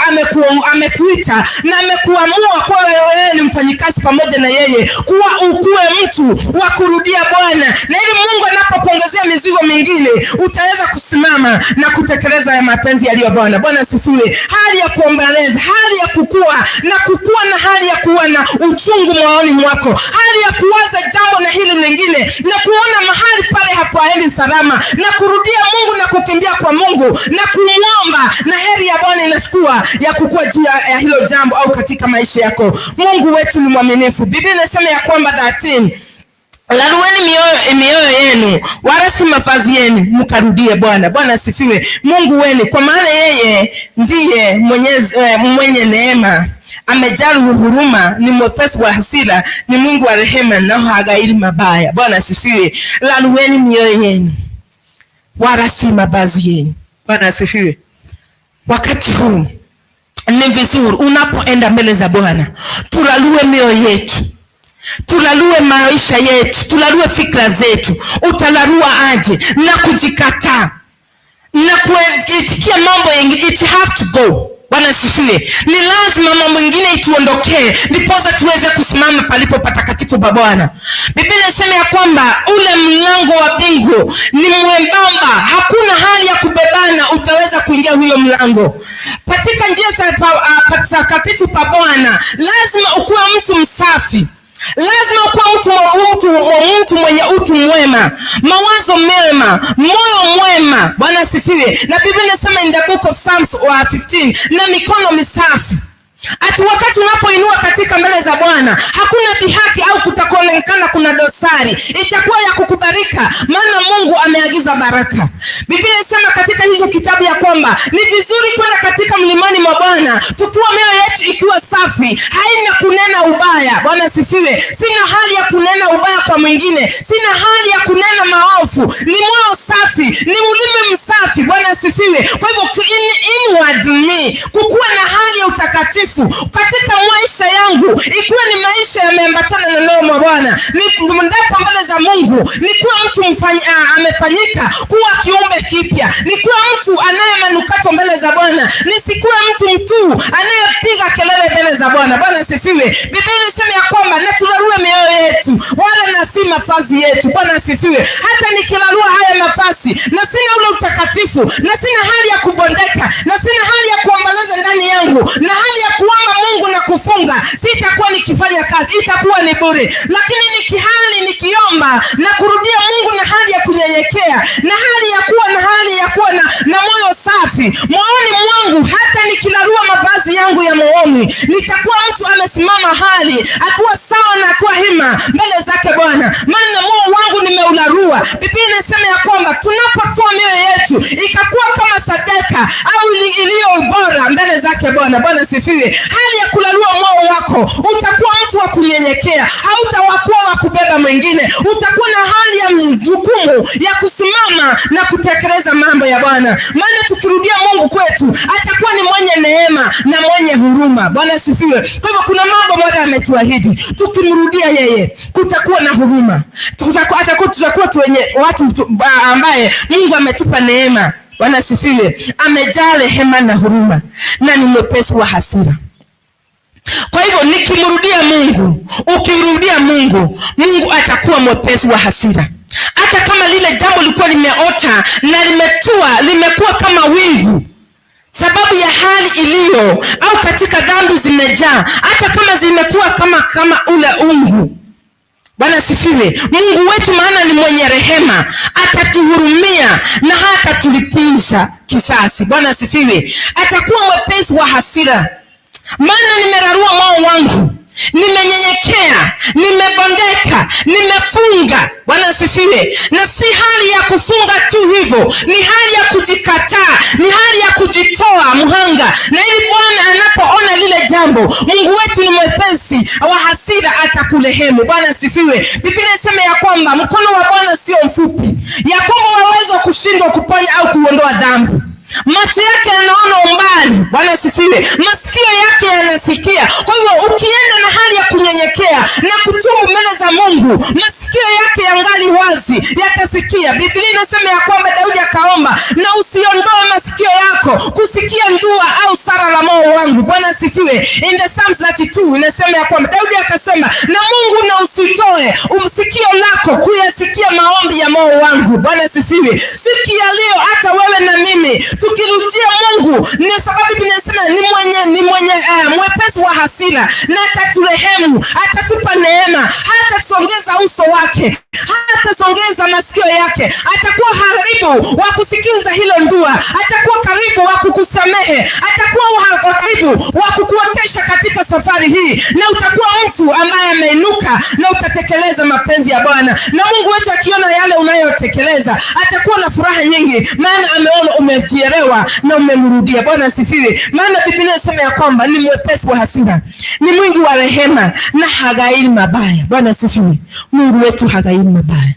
Speaker 2: amekuita na amekuamua kuwa wewe ni mfanyikazi pamoja na yeye, kuwa ukuwe mtu wa kurudia Bwana, na ili Mungu anapokuongezea mizigo mingine utaweza kusimama na kutekeleza ya mapenzi yaliyo Bwana. Bwana asifiwe. Hali ya kuomboleza, hali ya kukua na kukua, na hali ya kuwa na uchungu moyoni mwako, hali ya kuwaza jambo na hili lingine na kuona mahali pale hapaendi salama, na kurudia Mungu na kukimbia kwa Mungu na kumwomba, na heri ya Bwana inachukua ya kukua juu ya hilo jambo au katika maisha yako. Mungu wetu ni mwaminifu. Biblia inasema ya kwamba 13, "Larueni mioyo yenu, wala si mavazi yenu, mkarudie Bwana." Bwana asifiwe. Mungu wenu, kwa maana yeye ndiye mwenye neema, amejaa huruma, ni mwepesi wa hasira, ni mwingi wa rehema, na haghairi mabaya. Bwana asifiwe. Larueni mioyo yenu, wala si mavazi yenu. Bwana asifiwe. Wakati huu ni vizuri unapoenda mbele za Bwana, tulalue mioyo yetu, tulalue maisha yetu, tulalue fikra zetu. Utalarua aje? Na kujikataa na kuitikia mambo yengine, it have to go. Bwana asifiwe. Ni lazima mambo mengine ituondokee, ndiposa tuweze kusimama palipo patakatifu pa Bwana. Biblia inasema ya kwamba ule mlango wa mbingu ni mwembamba, hakuna hali ya kubebana utaweza kuingia huyo mlango. Katika njia za patakatifu pa Bwana lazima ukuwe mtu msafi. Lazima kuwa mtu mwenye utu mwema, mawazo mema, moyo mwema. Bwana asifiwe. Na Biblia inasema in the book of Psalms wa 15, na mikono misafi. Ati wakati unapoinua katika mbele za Bwana hakuna dhihaki au kutakuonekana kuna dosari, itakuwa ya kukubarika, maana Mungu ameagiza baraka. Biblia inasema katika hicho kitabu ya kwamba ni vizuri kwenda katika mlimani mwa Bwana tukiwa mioyo yetu ikiwa safi, haina kunena ubaya. Bwana asifiwe. Sina hali ya kunena ubaya kwa mwingine, sina hali ya kunena maovu, ni moyo safi, ni ulimi msafi. Bwana asifiwe. Kwa hivyo inward me, kukuwa na hali ya utakatifu katika maisha yangu, ikiwa ni maisha yameambatana na neno la Bwana, ni ndapo mbele za Mungu, ni kuwa mtu amefanyika kuwa kiumbe kipya, ni kuwa mtu anaye manukato mbele za Bwana, nisikuwe mtu anayepiga kelele mbele za Bwana. Bwana asifiwe. Biblia inasema ya kwamba na turarue mioyo yetu, wala na si mavazi yetu. Bwana asifiwe. Hata nikilarua haya mavazi na sina ule utakatifu na sina hali ya kubondeka na sina hali ya kuomboleza ndani yangu na hali ya kuomba Mungu na kufunga, sitakuwa nikifanya kazi, itakuwa ni bure. Lakini nikihali nikiomba na kurudia Mungu na hali ya kunyenyekea na hali ya kuwa na hali ya kuwa na moyo safi moyoni mwangu, hata nikilarua mavazi yangu ya moyoni, nitakuwa mtu amesimama hali akiwa sawa na akiwa hima mbele zake Bwana, maana moyo wangu nimeularua. Biblia inasema ya kwamba tunapotoa mioyo yetu ikakuwa kama sadaka au iliyo bora mbele zake Bwana. Bwana asifiwe. Hali ya kularua moyo wako, utakuwa mtu wa kunyenyekea, hautakuwa wa kubeba mwingine, utakuwa na hali ya jukumu ya kusimama na kutekeleza mambo ya Bwana. Maana tukirudia Mungu kwetu atakuwa ni mwenye neema na mwenye huruma. Bwana asifiwe. Kwa hivyo kuna mambo moja ametuahidi, tukimrudia yeye kutakuwa na huruma, tutakuwa tu wenye watu ambaye Mungu ametupa neema. Bwana asifiwe. Amejaa rehema na huruma na ni mwepesi wa hasira. Kwa hivyo nikimrudia Mungu, ukirudia Mungu, Mungu atakuwa mwepesi wa hasira. Hata kama lile jambo lilikuwa limeota na limetua, limekuwa kama wingu, sababu ya hali iliyo au katika dhambi zimejaa, hata kama zimekuwa kama ule ungu. Bwana asifiwe. Mungu wetu maana ni mwenye rehema, atatuhurumia na hatatulipisha kisasi. Bwana asifiwe. Atakuwa mwepesi wa hasira, maana nimerarua moyo wangu, nimenyenyekea, nimebondeka, nimefunga. Bwana asifiwe. Na si hali ya kufunga tu hivyo, ni hali ya kujikataa, ni hali ya kujitoa mhanga, na ili Bwana anapoona lile jambo, Mungu wetu ni mwepesi wa hasira, atakurehemu. Bwana asifiwe. Biblia inasema ya kwamba mkono wa Bwana sio mfupi, ya kwamba waweza kushindwa kuponya au kuondoa dhambi. Maana Macho yake yanaona umbali. Bwana asifiwe. Masikio yake yanasikia. Kwa hivyo ukienda na hali ya kunyenyekea na kutubu mbele za Mungu, masikio yake yangali wazi, yatasikia. Biblia inasema ya kwamba Daudi akaomba, "Na usiondoe masikio yako kusikia dua au sala la moyo wangu." Bwana asifiwe. In the Psalms 32 inasema ya kwamba Daudi akasema, "Na Mungu, na usitoe sikio lako kuyasikia maombi ya moyo wangu." Bwana asifiwe. Siku ya leo hata wewe na mimi tukirudia Mungu, ni sababu Biblia inasema ni mwenye mwepesi wa hasira na ataturehemu, atatupa neema, hatasongeza uso wake, hatasongeza masikio yake, atakuwa karibu wa kusikiza hilo dua, atakuwa karibu wa kukusamehe, atakuwa wa karibu wa kukuotesha katika safari hii, na utakuwa mtu ambaye ameinuka na utatekeleza mapenzi ya Bwana. Na Mungu wetu akiona yale unayotekeleza atakuwa na furaha nyingi, maana ameona umejielewa na umemrudia. Bwana asifiwe. Maana Biblia inasema ya kwamba ni mwepesi wa hasira, ni mwingi wa rehema na haghairi mabaya. Bwana asifiwe. Mungu wetu haghairi mabaya.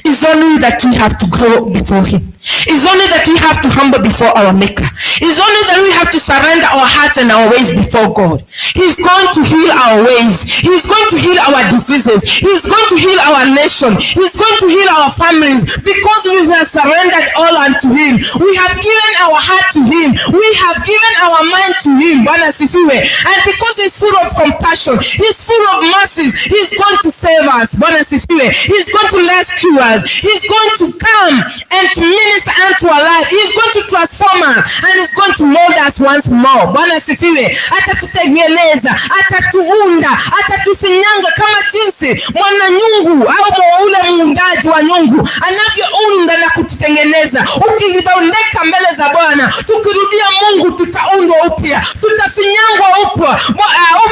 Speaker 2: It's only that we have to go before Him. It's only that we have to humble before our Maker. It's only that we have to surrender our hearts and our ways before God. He's going to heal our ways. He's going to heal our diseases. He's going to heal our nation. He's going to heal our families because we have surrendered all unto Him. We have given our heart to Him. We have given our mind to Him. Bwana asifiwe. And because He's full of compassion, He's full of mercies, He's going to save us. Bwana asifiwe. He's going to rescue us. He's going to come and to minister unto our life. He's going to transform us and He's going to mold us once more. Bwana asifiwe. Atatutengeneza, atatuunda, atatufinyanga kama jinsi mwananyungu au ule muundaji wa nyungu anavyounda na kututengeneza. Ukibondeka mbele za Bwana, tukirudia Mungu, tutaundwa upya, tutafinyangwa upya.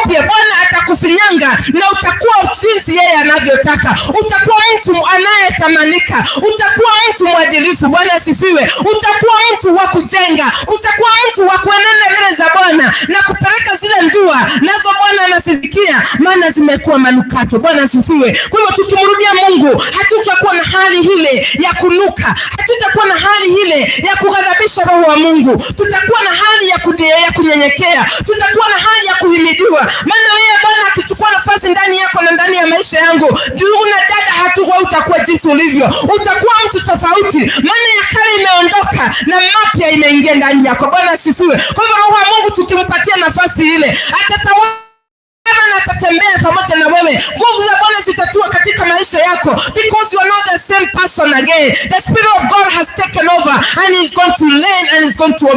Speaker 2: Bwana atakufinyanga na utakuwa jinsi yeye anavyotaka. Utakuwa mtu anayetamanika, utakuwa mtu mwadilifu. Bwana asifiwe. Utakuwa mtu wa kujenga, utakuwa mtu wa kuenenda mbele za Bwana na kupeleka zile dua, nazo Bwana anasikia, maana zimekuwa manukato. Bwana asifiwe. Kwa hivyo tukimrudia Mungu, hatutakuwa na hali ile ya kunuka, hatutakuwa na hali ile ya kughadhabisha Roho wa Mungu. Tutakuwa na hali ya kunyenyekea, tutakuwa na hali ya kuhimidiwa, maana yeye Bwana akichukua nafasi ndani yako na ndani ya maisha yangu, ndugu na dada, hatukuwa utakuwa jinsi ulivyo, utakuwa mtu tofauti, maana ya kale imeondoka na mapya imeingia ndani yako. Bwana asifiwe. Kwa hivyo Roho wa Mungu tukimpatia nafasi ile, atatawala na atatembea pamoja na wewe. Nguvu za Bwana zitatua katika maisha yako because you are not the same person again. The Spirit of God has taken over and is going to learn and is going to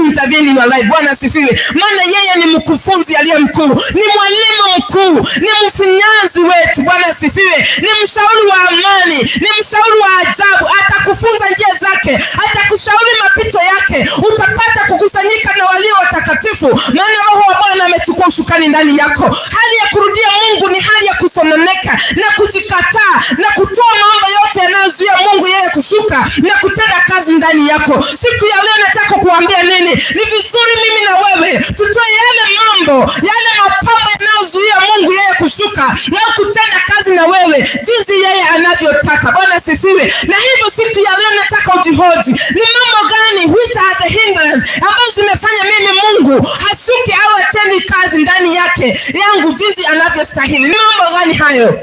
Speaker 2: intervene in your life. Bwana asifiwe. Maana yeye ni mkufunzi aliye mkuu, ni mwalimu mkuu, ni mfinyanzi wetu. Bwana asifiwe. Ni mshauri wa amani, ni mshauri wa ajabu. Atakufunza njia zake, atakushauri mapito yake. Utapata kukusanyika na walio watakatifu, maana Roho wa Bwana amechukua usukani ndani yako. Hali ya kurudia Mungu ni hali ya kusononeka na kujikataa na kutoa mambo yote yanayozuia Mungu yeye kushuka na kutenda kazi ndani yako. Siku ya leo nataka kukuambia nini? Ni vizuri mimi na wewe tutoe yale mambo, yale mapambo yanayozuia Mungu yeye kushuka na kutenda kazi na wewe jinsi yeye anavyotaka. Bwana asifiwe. Na hivyo siku ya leo nataka ujihoji, ni mambo gani, which are the hindrance ambazo zimefanya mimi Mungu hashuki au atendi kazi ndani yake yangu jinsi anavyostahili? Ni mambo gani hayo?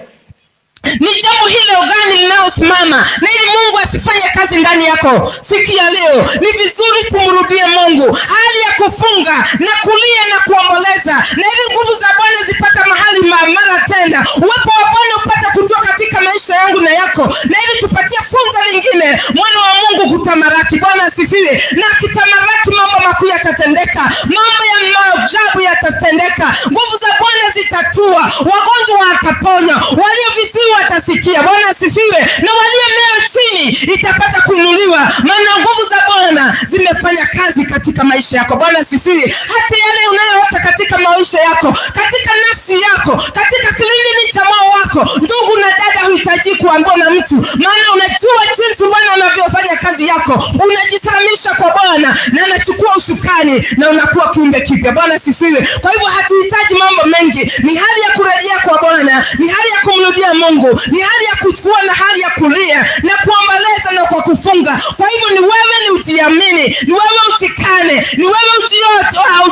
Speaker 2: Ni jambo hilo gani linalosimama na ili Mungu asifanye kazi ndani yako siku ya leo? Ni vizuri tumrudie Mungu, hali ya kufunga na kulia na kuomboleza, na ili nguvu za Bwana zipata mahali mara tena, uwepo wa Bwana upate kutoka katika maisha yangu na yako, na ili tupatie funzo lingine, mwana wa Mungu kutamalaki. Bwana asifiwe. Na akitamalaki, mambo makuu yatatendeka, mambo ya maajabu yatatendeka, nguvu za Bwana zitatua, wagonjwa wataponywa, walio viziwi watasikia. Bwana asifiwe. Na walio mioyo chini itapata kuinuliwa, maana nguvu za Bwana zimefanya kazi katika maisha yako. Bwana asifiwe. Hata yale unayoota katika maisha yako, katika nafsi yako, katika kilindi cha moyo wako, ndugu na dada, huhitaji kuambiwa na mtu, maana unajua jinsi Bwana anavyofanya kazi yako. Unajisalimisha kwa Bwana na anachukua usukani. ndani na unakuwa kiumbe kipya. Bwana asifiwe. Kwa hivyo hatuhitaji mambo mengi, ni hali ya kurejea kwa Bwana, ni hali ya kumrudia Mungu, ni hali ya kuchukua na hali ya kulia na kuomboleza na kwa kufunga. Kwa hivyo ni wewe ni ujiamini, ni wewe ujikane, ni wewe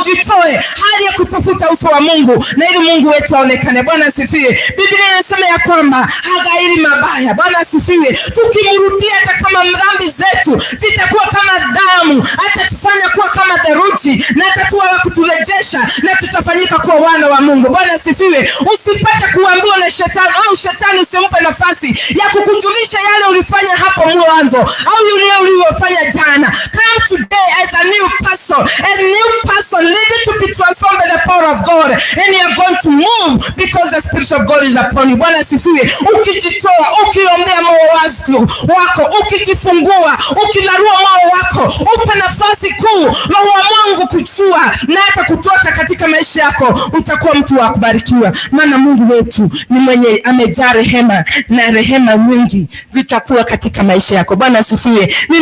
Speaker 2: ujitoe, hali ya kutafuta uso wa Mungu na ili Mungu wetu aonekane. Bwana asifiwe. Biblia inasema ya kwamba haghairi mabaya. Bwana asifiwe. Tukimrudia, hata kama dhambi zetu zitakuwa kama damu, atatufanya kuwa kama theluji na atakuwa wa kuturejesha na tutafanyika kuwa wana wa Mungu. Bwana asifiwe. Usipate kuambiwa na shetani au shetani usimpe nafasi ya kukujulisha yale ulifanya hapo mwanzo au yule uliyofanya jana. Come today as a new person, a new person ready to be transformed by the power of God, and you are going to move because the Spirit of God is upon you. Bwana asifiwe. Ukijitoa, ukiombea moyo wako, ukijifungua, ukirarua moyo wako, upe nafasi kuu Roho wa Mungu kuchua na hata kutota katika maisha yako, utakuwa mtu wa kubarikiwa, maana Mungu wetu ni mwenye amejaa rehema na rehema nyingi zitakuwa katika maisha yako. Bwana asifiwe. Ni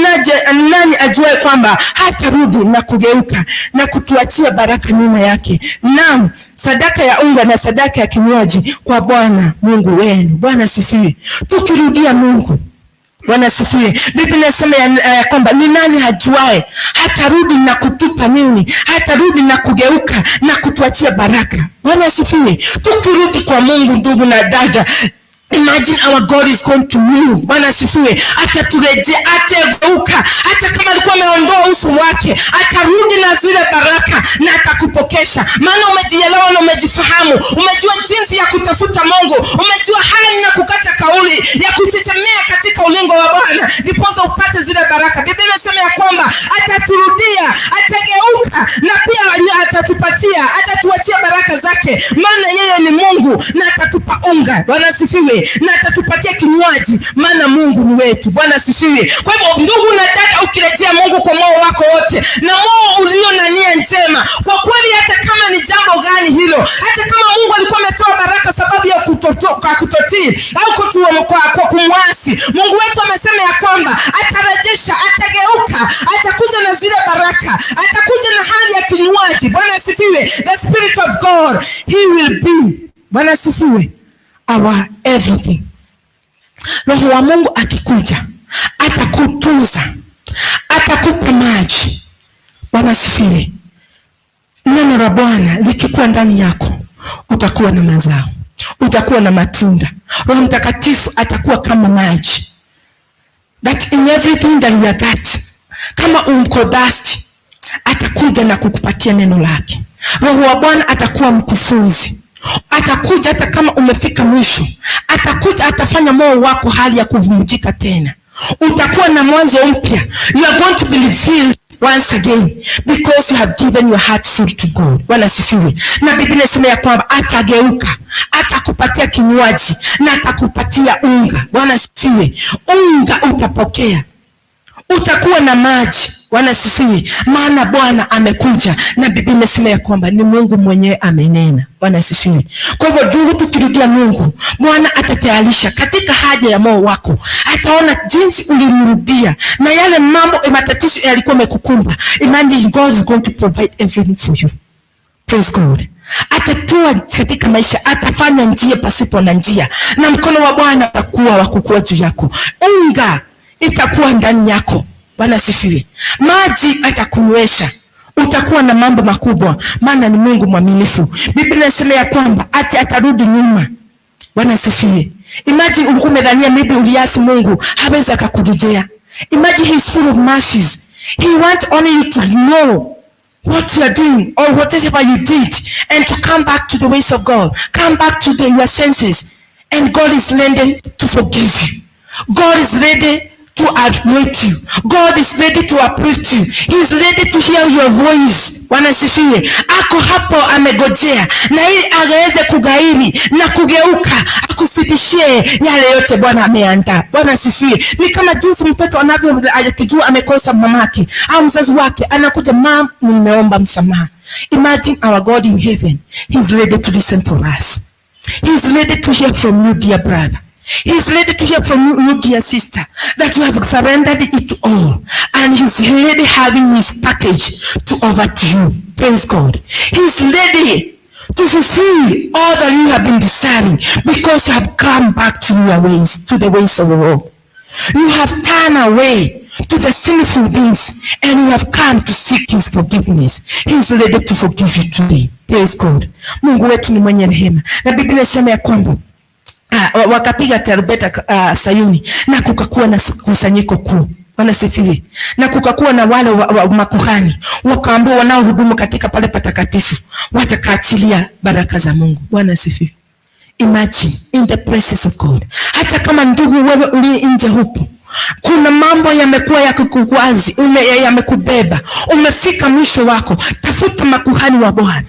Speaker 2: nani ajuae kwamba hatarudi na kugeuka na kutuachia baraka nyuma yake? Naam, sadaka ya unga na sadaka ya kinywaji kwa Bwana Mungu wenu. Bwana asifiwe. Tukirudia Mungu. Bwana asifiwe. Biblia inasema ya kwamba ni nani hajuae hatarudi na kutupa nini? Hatarudi na kugeuka na kutuachia baraka. Bwana asifiwe. Tukirudi kwa Mungu, ndugu na dada, imagine our God is going to move. Bwana asifiwe. Ataturejea, atageuka. Hata kama alikuwa ameondoa uso wake, atarudi na zile baraka na atakupokesha, maana umejielewa na umejifahamu, umejua jinsi ya kutafuta Mungu, umejua hali na kukata kauli ya kuchechemea katika ulingo wa Bwana, ndiposa upate zile baraka. Biblia inasema ya kwamba ataturudia, atageuka na pia atatupatia, atatuachia baraka zake, maana yeye ni Mungu na atatupa unga. Bwana asifiwe, na atatupatia kinywaji, maana Mungu ni wetu. Bwana asifiwe. Kwa hivyo ndugu na dada, ukirejea Mungu kwa moyo wako wote na moyo ulio na nia njema, kwa kweli, hata kama ni jambo gani hilo, hata kama Mungu alikuwa ametoa baraka sababu ya kutotii au kwa kumwasi, Mungu wetu amesema ya kwamba atarejesha, atageuka, atakuja na zile baraka, atakuja na hali ya kinywaji. Bwana asifiwe. The Spirit of God, he will be, Bwana asifiwe, our everything. Roho wa Mungu akikuja atakutunza, atakupa maji. Bwana asifiwe. Neno la Bwana likikuwa ndani yako, utakuwa na mazao, utakuwa na matunda. Roho Mtakatifu atakuwa kama maji, that in everything that you are that, kama uko thirsty, atakuja na kukupatia neno lake. Roho wa Bwana atakuwa mkufunzi, atakuja hata kama umefika mwisho, atakuja atafanya moyo wako hali ya kuvunjika tena, utakuwa na mwanzo mpya. You are going to be refilled once again because you have given your heart full to God. Bwana asifiwe. Na Biblia inasema ya kwamba atageuka, atakupatia kinywaji na atakupatia unga. Bwana asifiwe. Unga utapokea, utakuwa na maji. Bwana asifiwe, maana Bwana amekuja na Biblia imesema ya kwamba ni Mungu mwenyewe amenena. Bwana asifiwe. Kwa hivyo ndugu, tukirudia Mungu, Bwana atatayarisha katika haja ya moyo wako, ataona jinsi ulimrudia na yale mambo matatizo yalikuwa yamekukumba. Imagine God is going to provide everything for you. Praise God. Atatua katika maisha, atafanya njia pasipo na njia, na mkono wa Bwana utakuwa wa kukua juu yako. Unga itakuwa ndani yako. Bwana asifiwe. Maji atakunywesha, utakuwa na mambo makubwa, maana ni Mungu mwaminifu. Biblia inasema ya kwamba ati atarudi nyuma. Bwana asifiwe. Imagine ulikuwa umedhania maybe uliasi Mungu, hawezi akakurejea. Imagine he is full of mercies. He wants only you to know what you are doing or whatever you did and to come back to the ways of God. Come back to your senses. And God is ready to forgive you. God is ready to admit you. God is ready to uplift you. He is ready to hear your voice. Bwana asifiwe. Ako hapo amegojea na ili aweze kughairi na kugeuka akuzidishie yale yote Bwana ameandaa. Bwana asifiwe. Ni kama jinsi mtoto anavyo akijua amekosa mamake au mzazi wake, anakuja, "Mum, nimeomba msamaha." Imagine our God in heaven. He is ready to listen for us. He is ready to hear from you, dear brother. He's ready to hear from you, you dear sister, that you have surrendered it all. And he's ready having his package to offer to you. Praise God. He's ready to fulfill all that you have been desiring because you have come back to your ways, to the ways of the Lord. You have turned away to the sinful things and you have come to seek his forgiveness. He is ready to forgive you today. Praise God. Mungu wetu ni mwenye rehema. Na Biblia inasema ya kwamba wakapiga tarumbeta Sayuni na kukakuwa na kusanyiko kuu. Bwana sifiwe. Na kukakuwa na wale wa makuhani wakaambiwa wanaohudumu katika pale patakatifu watakaachilia baraka za Mungu. Bwana sifiwe. Imagine in the presence of God. Hata kama ndugu wewe uliye nje hupo, kuna mambo yamekuwa yakikukwazi, yamekubeba, umefika mwisho wako, tafuta makuhani wa Bwana.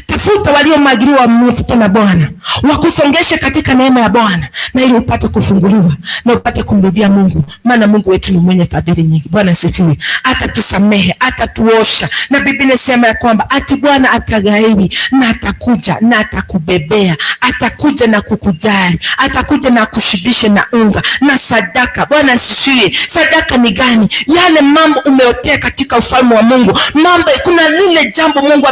Speaker 2: Tafuta waliomwagiliwa mafuta na Bwana wakusongeshe katika neema ya Bwana, na ili upate kufunguliwa na upate kumrudia Mungu, maana Mungu wetu ni mwenye fadhili nyingi. Bwana asifiwe. Atatusamehe, atatuosha, na Biblia inasema ya kwamba ati Bwana ataghairi na atakuja na atakubebea, atakuja na kukujali, atakuja na kushibisha na unga na sadaka. Bwana asifiwe. Sadaka ni gani? Yale mambo umeotea katika ufalme wa Mungu, mambo kuna lile jambo Mungu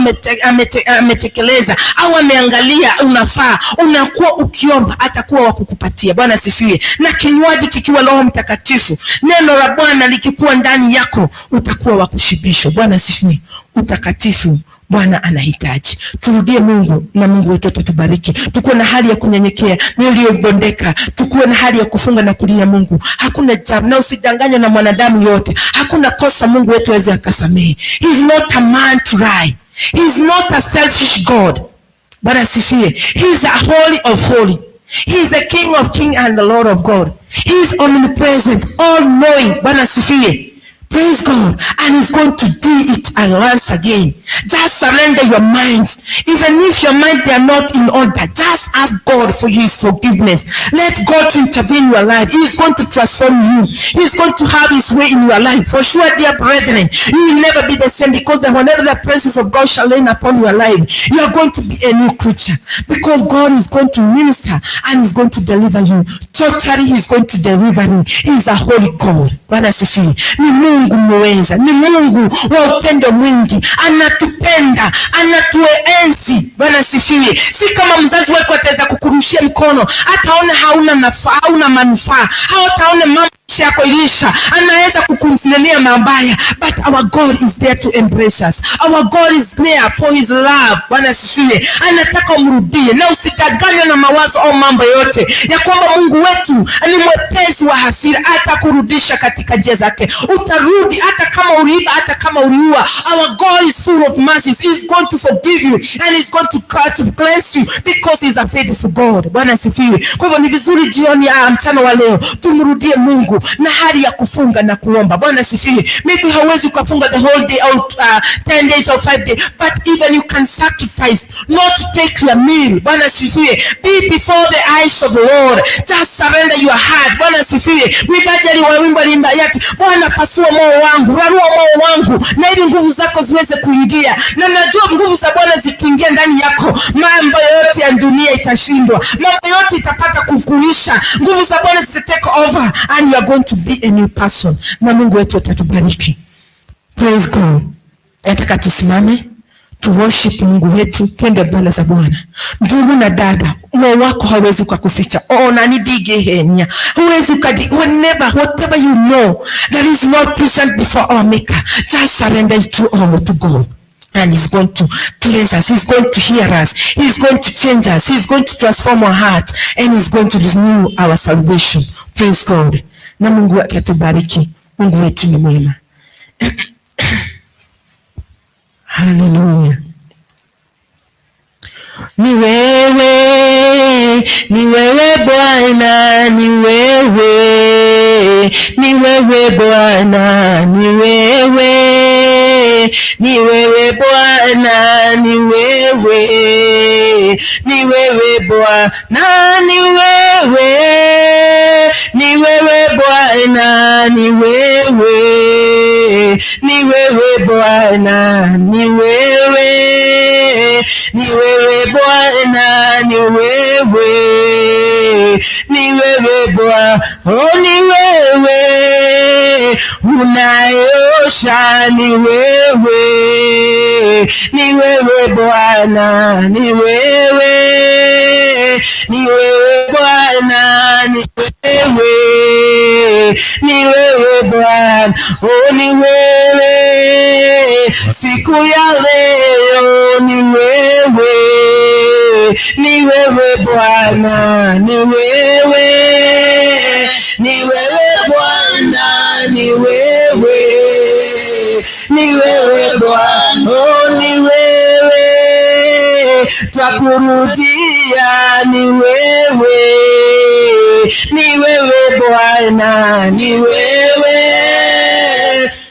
Speaker 2: ametekeleza au ameangalia unafaa, unakuwa ukiomba atakuwa wa kukupatia. Bwana asifiwe. Na kinywaji kikiwa Roho Mtakatifu, neno la Bwana likikuwa ndani yako, utakuwa wa kushibishwa. Bwana asifiwe. Utakatifu Bwana anahitaji turudie Mungu na Mungu wetu atatubariki. Tukuwe na hali ya kunyenyekea, mioyo iliyobondeka, tukuwe na hali ya kufunga na kulia Mungu. Hakuna jambo, na usidanganywe na mwanadamu yote. Hakuna kosa Mungu wetu aweze akasamehe. He is not a man to lie. He is not a selfish God. Bwana asifiwe. He is a holy of holy. He is the King of king and the Lord of God. He is omnipresent, all knowing. Bwana asifiwe. Praise God. And he's going to do it and once again. Just surrender your minds. Even if your mind they are not in order, just ask God for his forgiveness. Let God to intervene in your life. He is going to transform you. He is going to have his way in your life. For sure, dear brethren, you will never be the same, because whenever the presence of God shall reign upon your life, you are going to be a new creature. Because God is going to minister and is going to deliver you. Totally, he's going to deliver you. He is a holy God. Bwana asifiwe. Ni Mungu muweza, ni Mungu wa upendo mwingi, anatupenda, anatuenzi. Bwana asifiwe. Si kama mzazi wako ataweza kukurushia mkono, ataona hauna nafaa, hauna manufaa, hataona mambo yako ilisha, anaweza kukunenea mabaya, but our God is there to embrace us. Our God is there for his love. Bwana asifiwe. Anataka umrudie na usidanganywe na mawazo au mambo yote ya kwamba Mungu wetu ni mwepesi wa hasira, atakurudisha katika njia zake. Utarudi hata kama uliiba, hata kama uliua. Our God is full of mercies. He is going to forgive you and he's going to cleanse you because he is a faithful God. Bwana asifiwe. Kwa hivyo ni vizuri jioni ya mchana wa leo tumrudie Mungu na hali ya kufunga na kuomba. Bwana asifiwe. Maybe hauwezi kufunga the whole day or 10 days or 5 days, but even you can sacrifice not to take your meal. Bwana asifiwe. Be before the eyes of the Lord. Just surrender your heart. Bwana asifiwe. Mwimbaji aliwa wimbo aliimba yati, Bwana pasua moyo wangu, rarua moyo wangu, na ili nguvu zako ziweze kuingia. Na najua nguvu za Bwana zikiingia ndani yako, mambo yote ya dunia itashindwa, mambo yote itapata kukuisha. Nguvu za Bwana zita take over and you are going to be a new person, na Mungu wetu atatubariki. Praise God. Nataka tusimame tu worship Mungu wetu, twende mbele za Bwana. Ndugu na dada, moyo wako hawezi kukuficha. Ona nidigehenya, huwezi ukadi, whenever whatever you know that is not present before our Maker, just surrender it to all to God. And he's going to cleanse us. He's going to hear us. He's going to change us. He's going to transform our hearts. And he's going to renew our salvation. Praise God. Na Mungu atatubariki. Mungu wetu ni mwema. Haleluya. Ni wewe, ni wewe Bwana, ni wewe, ni wewe Bwana, ni wewe, ni wewe Bwana, ni wewe, ni wewe Bwana, ni wewe, ni wewe Bwana, ni wewe, ni wewe Bwana, ni wewe. ni wewe Bwana, ni wewe, ni wewe Bwana, oh, ni wewe unayeosha, ni wewe, ni wewe Bwana, ni wewe, ni wewe Bwana, ni wewe, ni wewe Bwana, oh, ni wewe siku ya leo, ni wewe, ni wewe Bwana, ni wewe, ni wewe Bwana, ni wewe, ni wewe Bwana, oh, ni wewe twakurudia, ni wewe, ni wewe Bwana, ni wewe,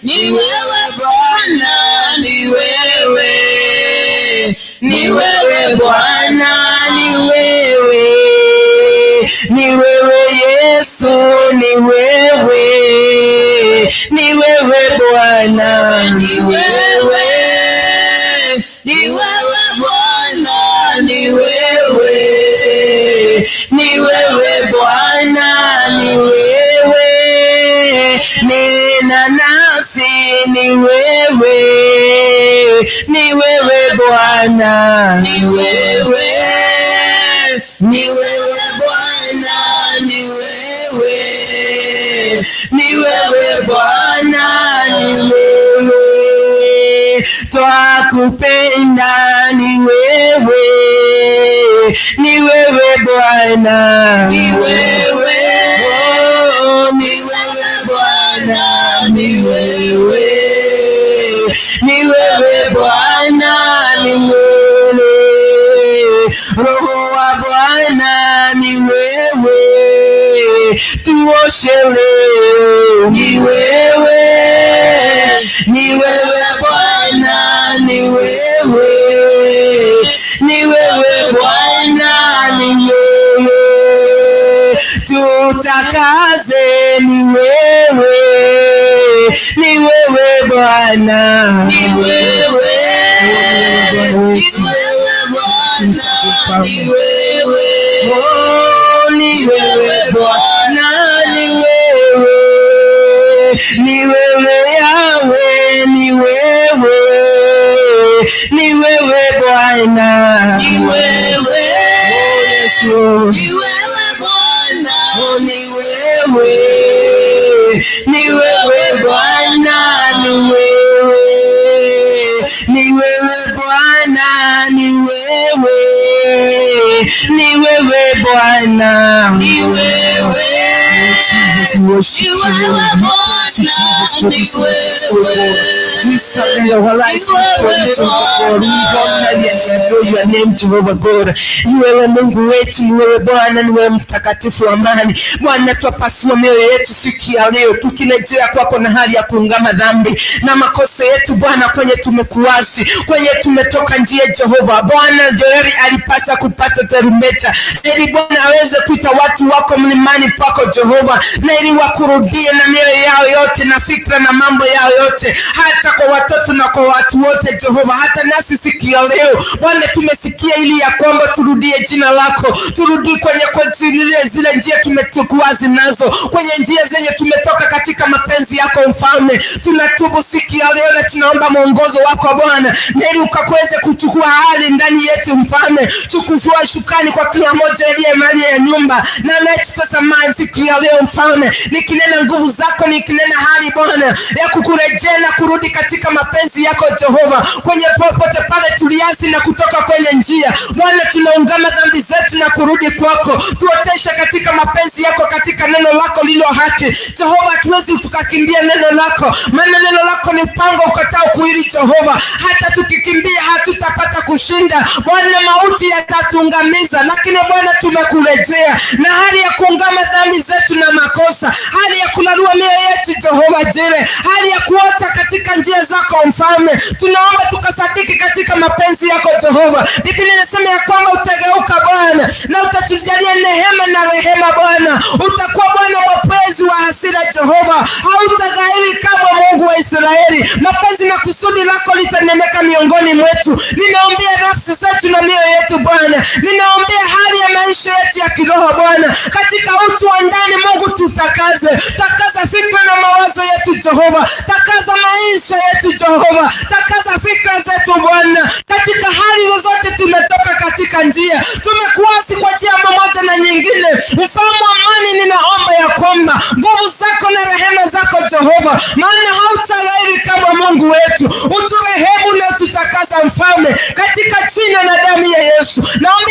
Speaker 1: Ni wewe Bwana, ni wewe, ni wewe Bwana,
Speaker 2: ni wewe, ni wewe Yesu, ni wewe, ni wewe Bwana,
Speaker 1: ni wewe, ni wewe Bwana, ni wewe,
Speaker 2: ni wewe Bwana, ni wewe, nena nasi, ni wewe, ni wewe Bwana,
Speaker 1: ni wewe, ni wewe Bwana, ni wewe,
Speaker 2: ni wewe Bwana, ni wewe, twakupenda, ni wewe, ni wewe Bwana,
Speaker 1: ni wewe,
Speaker 2: oh,
Speaker 1: ni wewe Bwana, ni wewe,
Speaker 2: ni wewe Bwana, ni wewe, Roho wa Bwana, ni wewe, tuoshe leo,
Speaker 1: ni wewe,
Speaker 2: ni wewe Bwana, ni wewe, ni wewe Bwana, ni wewe, tutakaze, ni wewe, ni wewe Bwana,
Speaker 1: ni wewe, ni wewe Bwana, ni wewe,
Speaker 2: Oh, ni wewe Bwana, ni wewe, ni wewe Yahweh, ni wewe, ni wewe Bwana,
Speaker 1: ni wewe,
Speaker 2: Oh, Yesu,
Speaker 1: ni wewe Bwana,
Speaker 2: oh, ni wewe, ni wewe Bwana, ni wewe, ni wewe Bwana, ni wewe, ni wewe Bwana,
Speaker 1: ni wewe,
Speaker 2: Jesus, we worship
Speaker 1: ni
Speaker 2: you,
Speaker 1: wewe
Speaker 2: Lord.
Speaker 1: Bwana,
Speaker 2: Jesus, for
Speaker 1: ni
Speaker 2: this moment, oh
Speaker 1: wewe,
Speaker 2: God. We surrender our lives before you, Jehovah God. We honor you and adore your name, Jehovah God. Ni wewe Mungu wetu, ni wewe Bwana, ni wewe mtakatifu wa amani. Bwana, twapasua mioyo yetu siku ya leo, tukirejea kwako na hali ya kuungama dhambi na makosa yetu Bwana, kwenye tumekuasi, kwenye tumetoka njia, Jehova. Bwana, Joeli alipasa kupata tarumbeta ili Bwana aweze kuita watu wako mlimani pako Jehova, na ili wakurudie na mioyo yao yote na fikra na mambo yao yote, hata kwa watoto na kwa watu wote Jehova. Hata nasi siku ya leo Bwana tumesikia ili ya kwamba turudie jina lako, turudie kwenye zile njia tumekuasi nazo, kwenye njia zenye tumetoka katika mapenzi yako Mfalme. Tunatubu siku ya leo na tunaomba mwongozo wako Bwana, na ili ukaweze kuchukua hali ndani yetu Mfalme, chukua usukani kwa kila mmoja aliye ndani ya nyumba na letu sasa siku ya leo Mfalme, nikinena nguvu zako, nikinena hali Bwana ya kukurejea na kurudi katika mapenzi yako Jehova, kwenye popote pale tuliasi na kutoka kwenye njia Bwana, tunaungama dhambi zetu na kurudi kwako, tuoteshe katika mapenzi yako, katika neno lako lililo haki Jehova. Hatuwezi tukakimbia neno lako, maana neno lako ni upanga ukatao kuwili Jehova. Hata tukikimbia hatutapata kushinda Bwana, mauti yatatuangamiza, lakini Bwana tumekurejea na hali ya kuungama dhambi zetu na makosa, hali ya kularua mioyo yetu Jehova Jire, hali ya kuota katika njia njia zako Mfalme. Tunaomba tukasadiki katika mapenzi yako Jehova. Biblia inasema ya kwamba utageuka, Bwana, na utatujalia neema na rehema, Bwana. Utakuwa Bwana mwepesi wa hasira, Jehova, hautaghairi kama Mungu wa Israeli. Mapenzi na kusudi lako litaneneka miongoni mwetu. Ninaombea nafsi zetu na mioyo yetu, Bwana. Ninaombea hali ya maisha yetu ya kiroho, Bwana, katika utu wa ndani. Mungu, tutakaze, takaza fikra na mawazo yetu, Jehova, takaza maisha yetu, Jehova, takaza fikra zetu, Bwana, katika hali zozote tumetoka katika njia, tumekuasi kwa njia moja na nyingine. Mfalme wa amani, ninaomba ya kwamba nguvu zako na rehema zako, Jehova, maana hautaghairi kama Mungu wetu, uturehemu na tutakaza, Mfalme, katika jina na damu ya Yesu. Naomba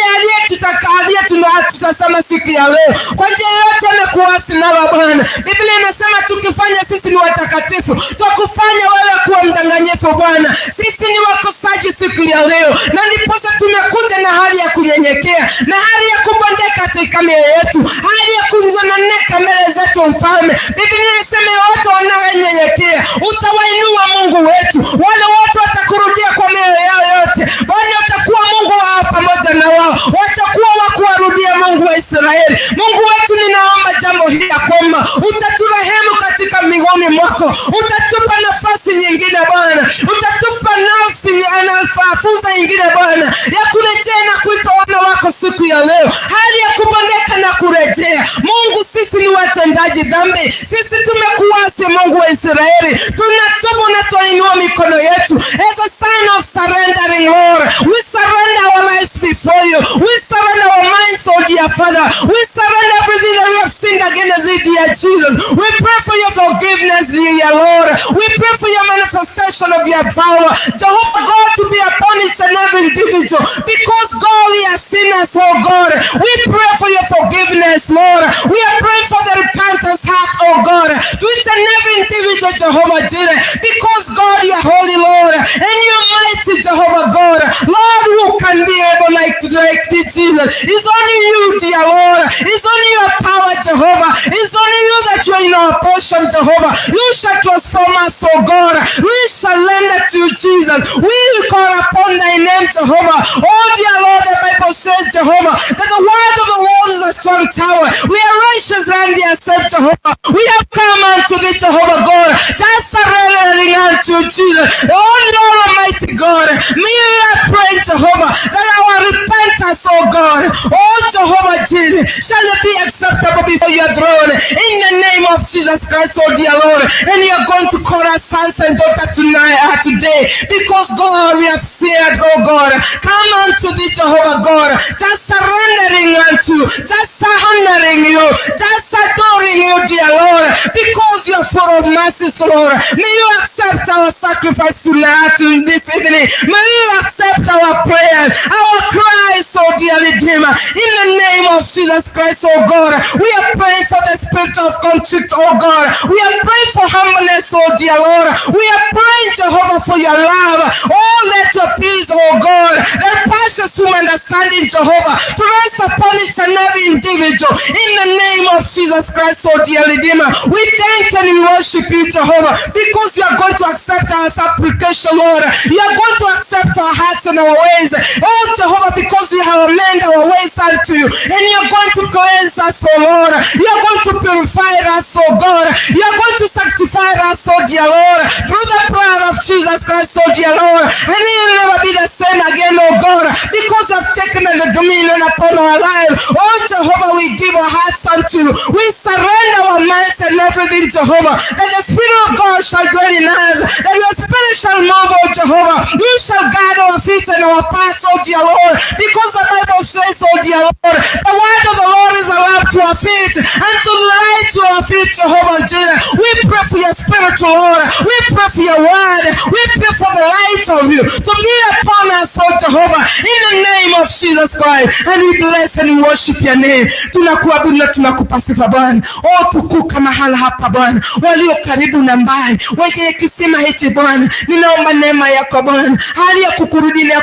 Speaker 2: aliye tunatazama siku ya leo, kwa njia yote amekuasi nalo, Bwana. Biblia inasema tukifanya sisi ni watakatifu, twakufanya wewe kuwa mdanganyifu, Bwana. Sisi ni wakosaji siku ya leo, na ndiposa tumekuja na hali ya kunyenyekea na hali ya kubondeka katika mioyo yetu, hali ya kunzononeka mbele zetu, Mfalme. Biblia inasema wote wanaonyenyekea utawainua, Mungu wetu, wale wote watakurudia kwa mioyo yao yote, Bwana, utakuwa Mungu wao pamoja na wao, watakuwa wa kuwarudia, Mungu wa Israeli. Mungu wetu, ninaomba jambo hili ya kwamba utaturehemu katika miguuni mwako, utatupa nafasi nyingine, Bwana, utatupa nafsi na fursa nyingine, Bwana, ya kurejea na kuitwa wana wako siku ya leo, hali ya kubondeka na kurejea. Mungu, sisi ni watendaji dhambi, sisi tumekuasi, Mungu wa Israeli, tunatubu na tuinua mikono yetu as a sign of surrendering, Lord. We surrender our lives before you. We surrender our minds, oh dear Father. We surrender everything that we have sinned against thee, dear Jesus. We pray for your forgiveness, dear Lord. We pray for your manifestation of your power, Jehovah God, to be upon each and every individual. Because God, we are sinners, oh God. We pray for your forgiveness, Lord. We are praying for the repentance heart, oh God, to each and every individual, Jehovah Jireh. Because God, you are holy, Lord, and you are mighty, Jehovah God. Lord, who can be able like thee, Jesus? It's only you, dear Lord. It's only your power, Jehovah. It's only you that you are in our portion, Jehovah. You shall transform us, oh God. We surrender to you, Jesus. We call upon thy name, Jehovah. Oh, dear Lord, the Bible says, Jehovah, that the word of the Lord is a strong tower. We are righteous and we are saved, Jehovah. We have come unto thee, Jehovah God, just surrendering unto Jesus. Oh, Lord Almighty God, may I pray, Jehovah, that our repentance, oh God, oh Jehovah Jesus, shall be acceptable before your throne. In the name of Jesus Christ, oh dear Lord. And you are going to call us sons and daughters tonight, today, because God, we have said, oh God, come unto thee, Jehovah God, just surrendering unto, just honoring you, just adoring you, dear Lord, because you are full of mercies, Lord. May you accept our sacrifice tonight, to this evening. May you accept our prayers, our cries, oh dear Redeemer. In the name of Jesus Christ, oh God, we are praying for the spirit of contrition, oh God. We are praying for humbleness, oh dear Lord. We are praying, Jehovah, for your love. Oh, let your peace, oh God, the precious human understanding, Jehovah, to rest upon each and every individual. In the name of Jesus Christ, oh dear Redeemer, we thank and we worship you, Jehovah, because you are going to accept our supplication, Lord. You are going to accept our hearts and our ways. Oh, Jehovah, because we have amended our ways unto you, and you are going to cleanse us, oh Lord. You are going to purify us, oh God. You are going to sanctify us, oh dear Lord, through the blood of Jesus Christ, oh dear Lord. And it will never be the same again, oh God, because you have taken the dominion upon our life. Oh Jehovah, we give our hearts unto you. We surrender our minds and everything, Jehovah, that the Spirit of God shall dwell in us, that your Spirit shall move, oh Jehovah. You shall guide our feet and our paths, oh dear Lord, because the Bible says, oh dear Lord, the word of the Lord is a lamp to our feet and to light to our feet, Jehovah Jesus. We pray for your Spirit, Lord. We pray for your word. We pray for the light. of you to be upon us, oh Jehovah, in the name of Jesus Christ. And we bless and we worship your name. Tunakuabudu na tunakupa sifa, Bwana. Oh, tukuka mahala hapa, Bwana, walio karibu na mbali, wenye kisima hichi, Bwana, ninaomba neema yako, Bwana, hali ya kukurudi na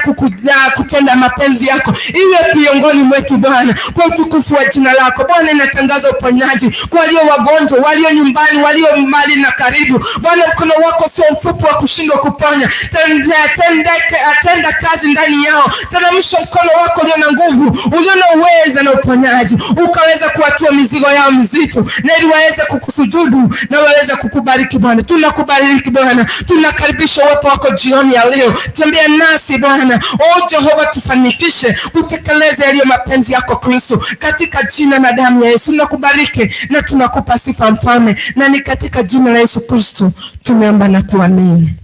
Speaker 2: kutenda mapenzi yako iwe miongoni mwetu, Bwana, kwa utukufu wa jina lako, Bwana. Inatangaza uponyaji kwa walio wagonjwa, walio nyumbani, walio mbali na karibu. Bwana, mkono wako sio mfupi wa kushindwa kuponya. Tenda kazi ndani yao, teremsha mkono wako ulio na nguvu, ulio na uweza na uponyaji, ukaweza kuwatua mizigo yao mizito, na ili waweze kukusujudu na waweze kukubariki, Bwana. Tunakubariki, Bwana, tunakaribisha uwepo wako jioni ya leo. Tembea nasi, Bwana. O Jehova, tufanikishe kutekeleza yaliyo mapenzi yako, Kristo, katika jina na damu ya Yesu tunakubariki na tunakupa sifa, Mfalme, na ni katika jina la Yesu Kristo tumeomba na kuamini.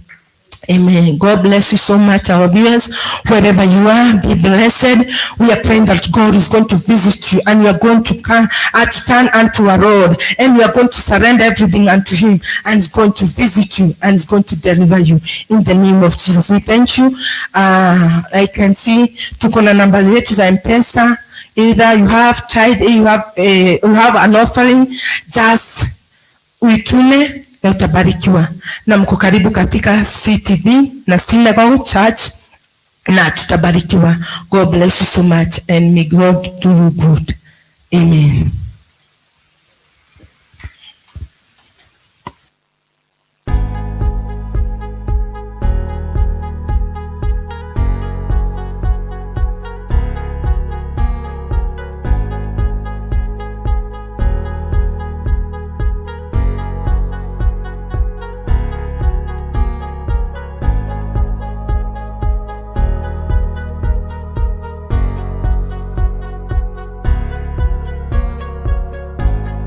Speaker 2: Amen. God bless you so much, our viewers. Wherever you are, be blessed. We are praying that God is going to visit you and you are going to come, to turn unto our Lord, and we are going to surrender everything unto Him, and He's going to visit you and He's going to deliver you in the name of Jesus. We thank you. I can see tuko na namba zetu za M-Pesa. Either you have tithe, you have an offering, just uitume na utabarikiwa. Na mko karibu katika CTV na Synagogue Church na tutabarikiwa. God bless you so much and may God do you good. Amen.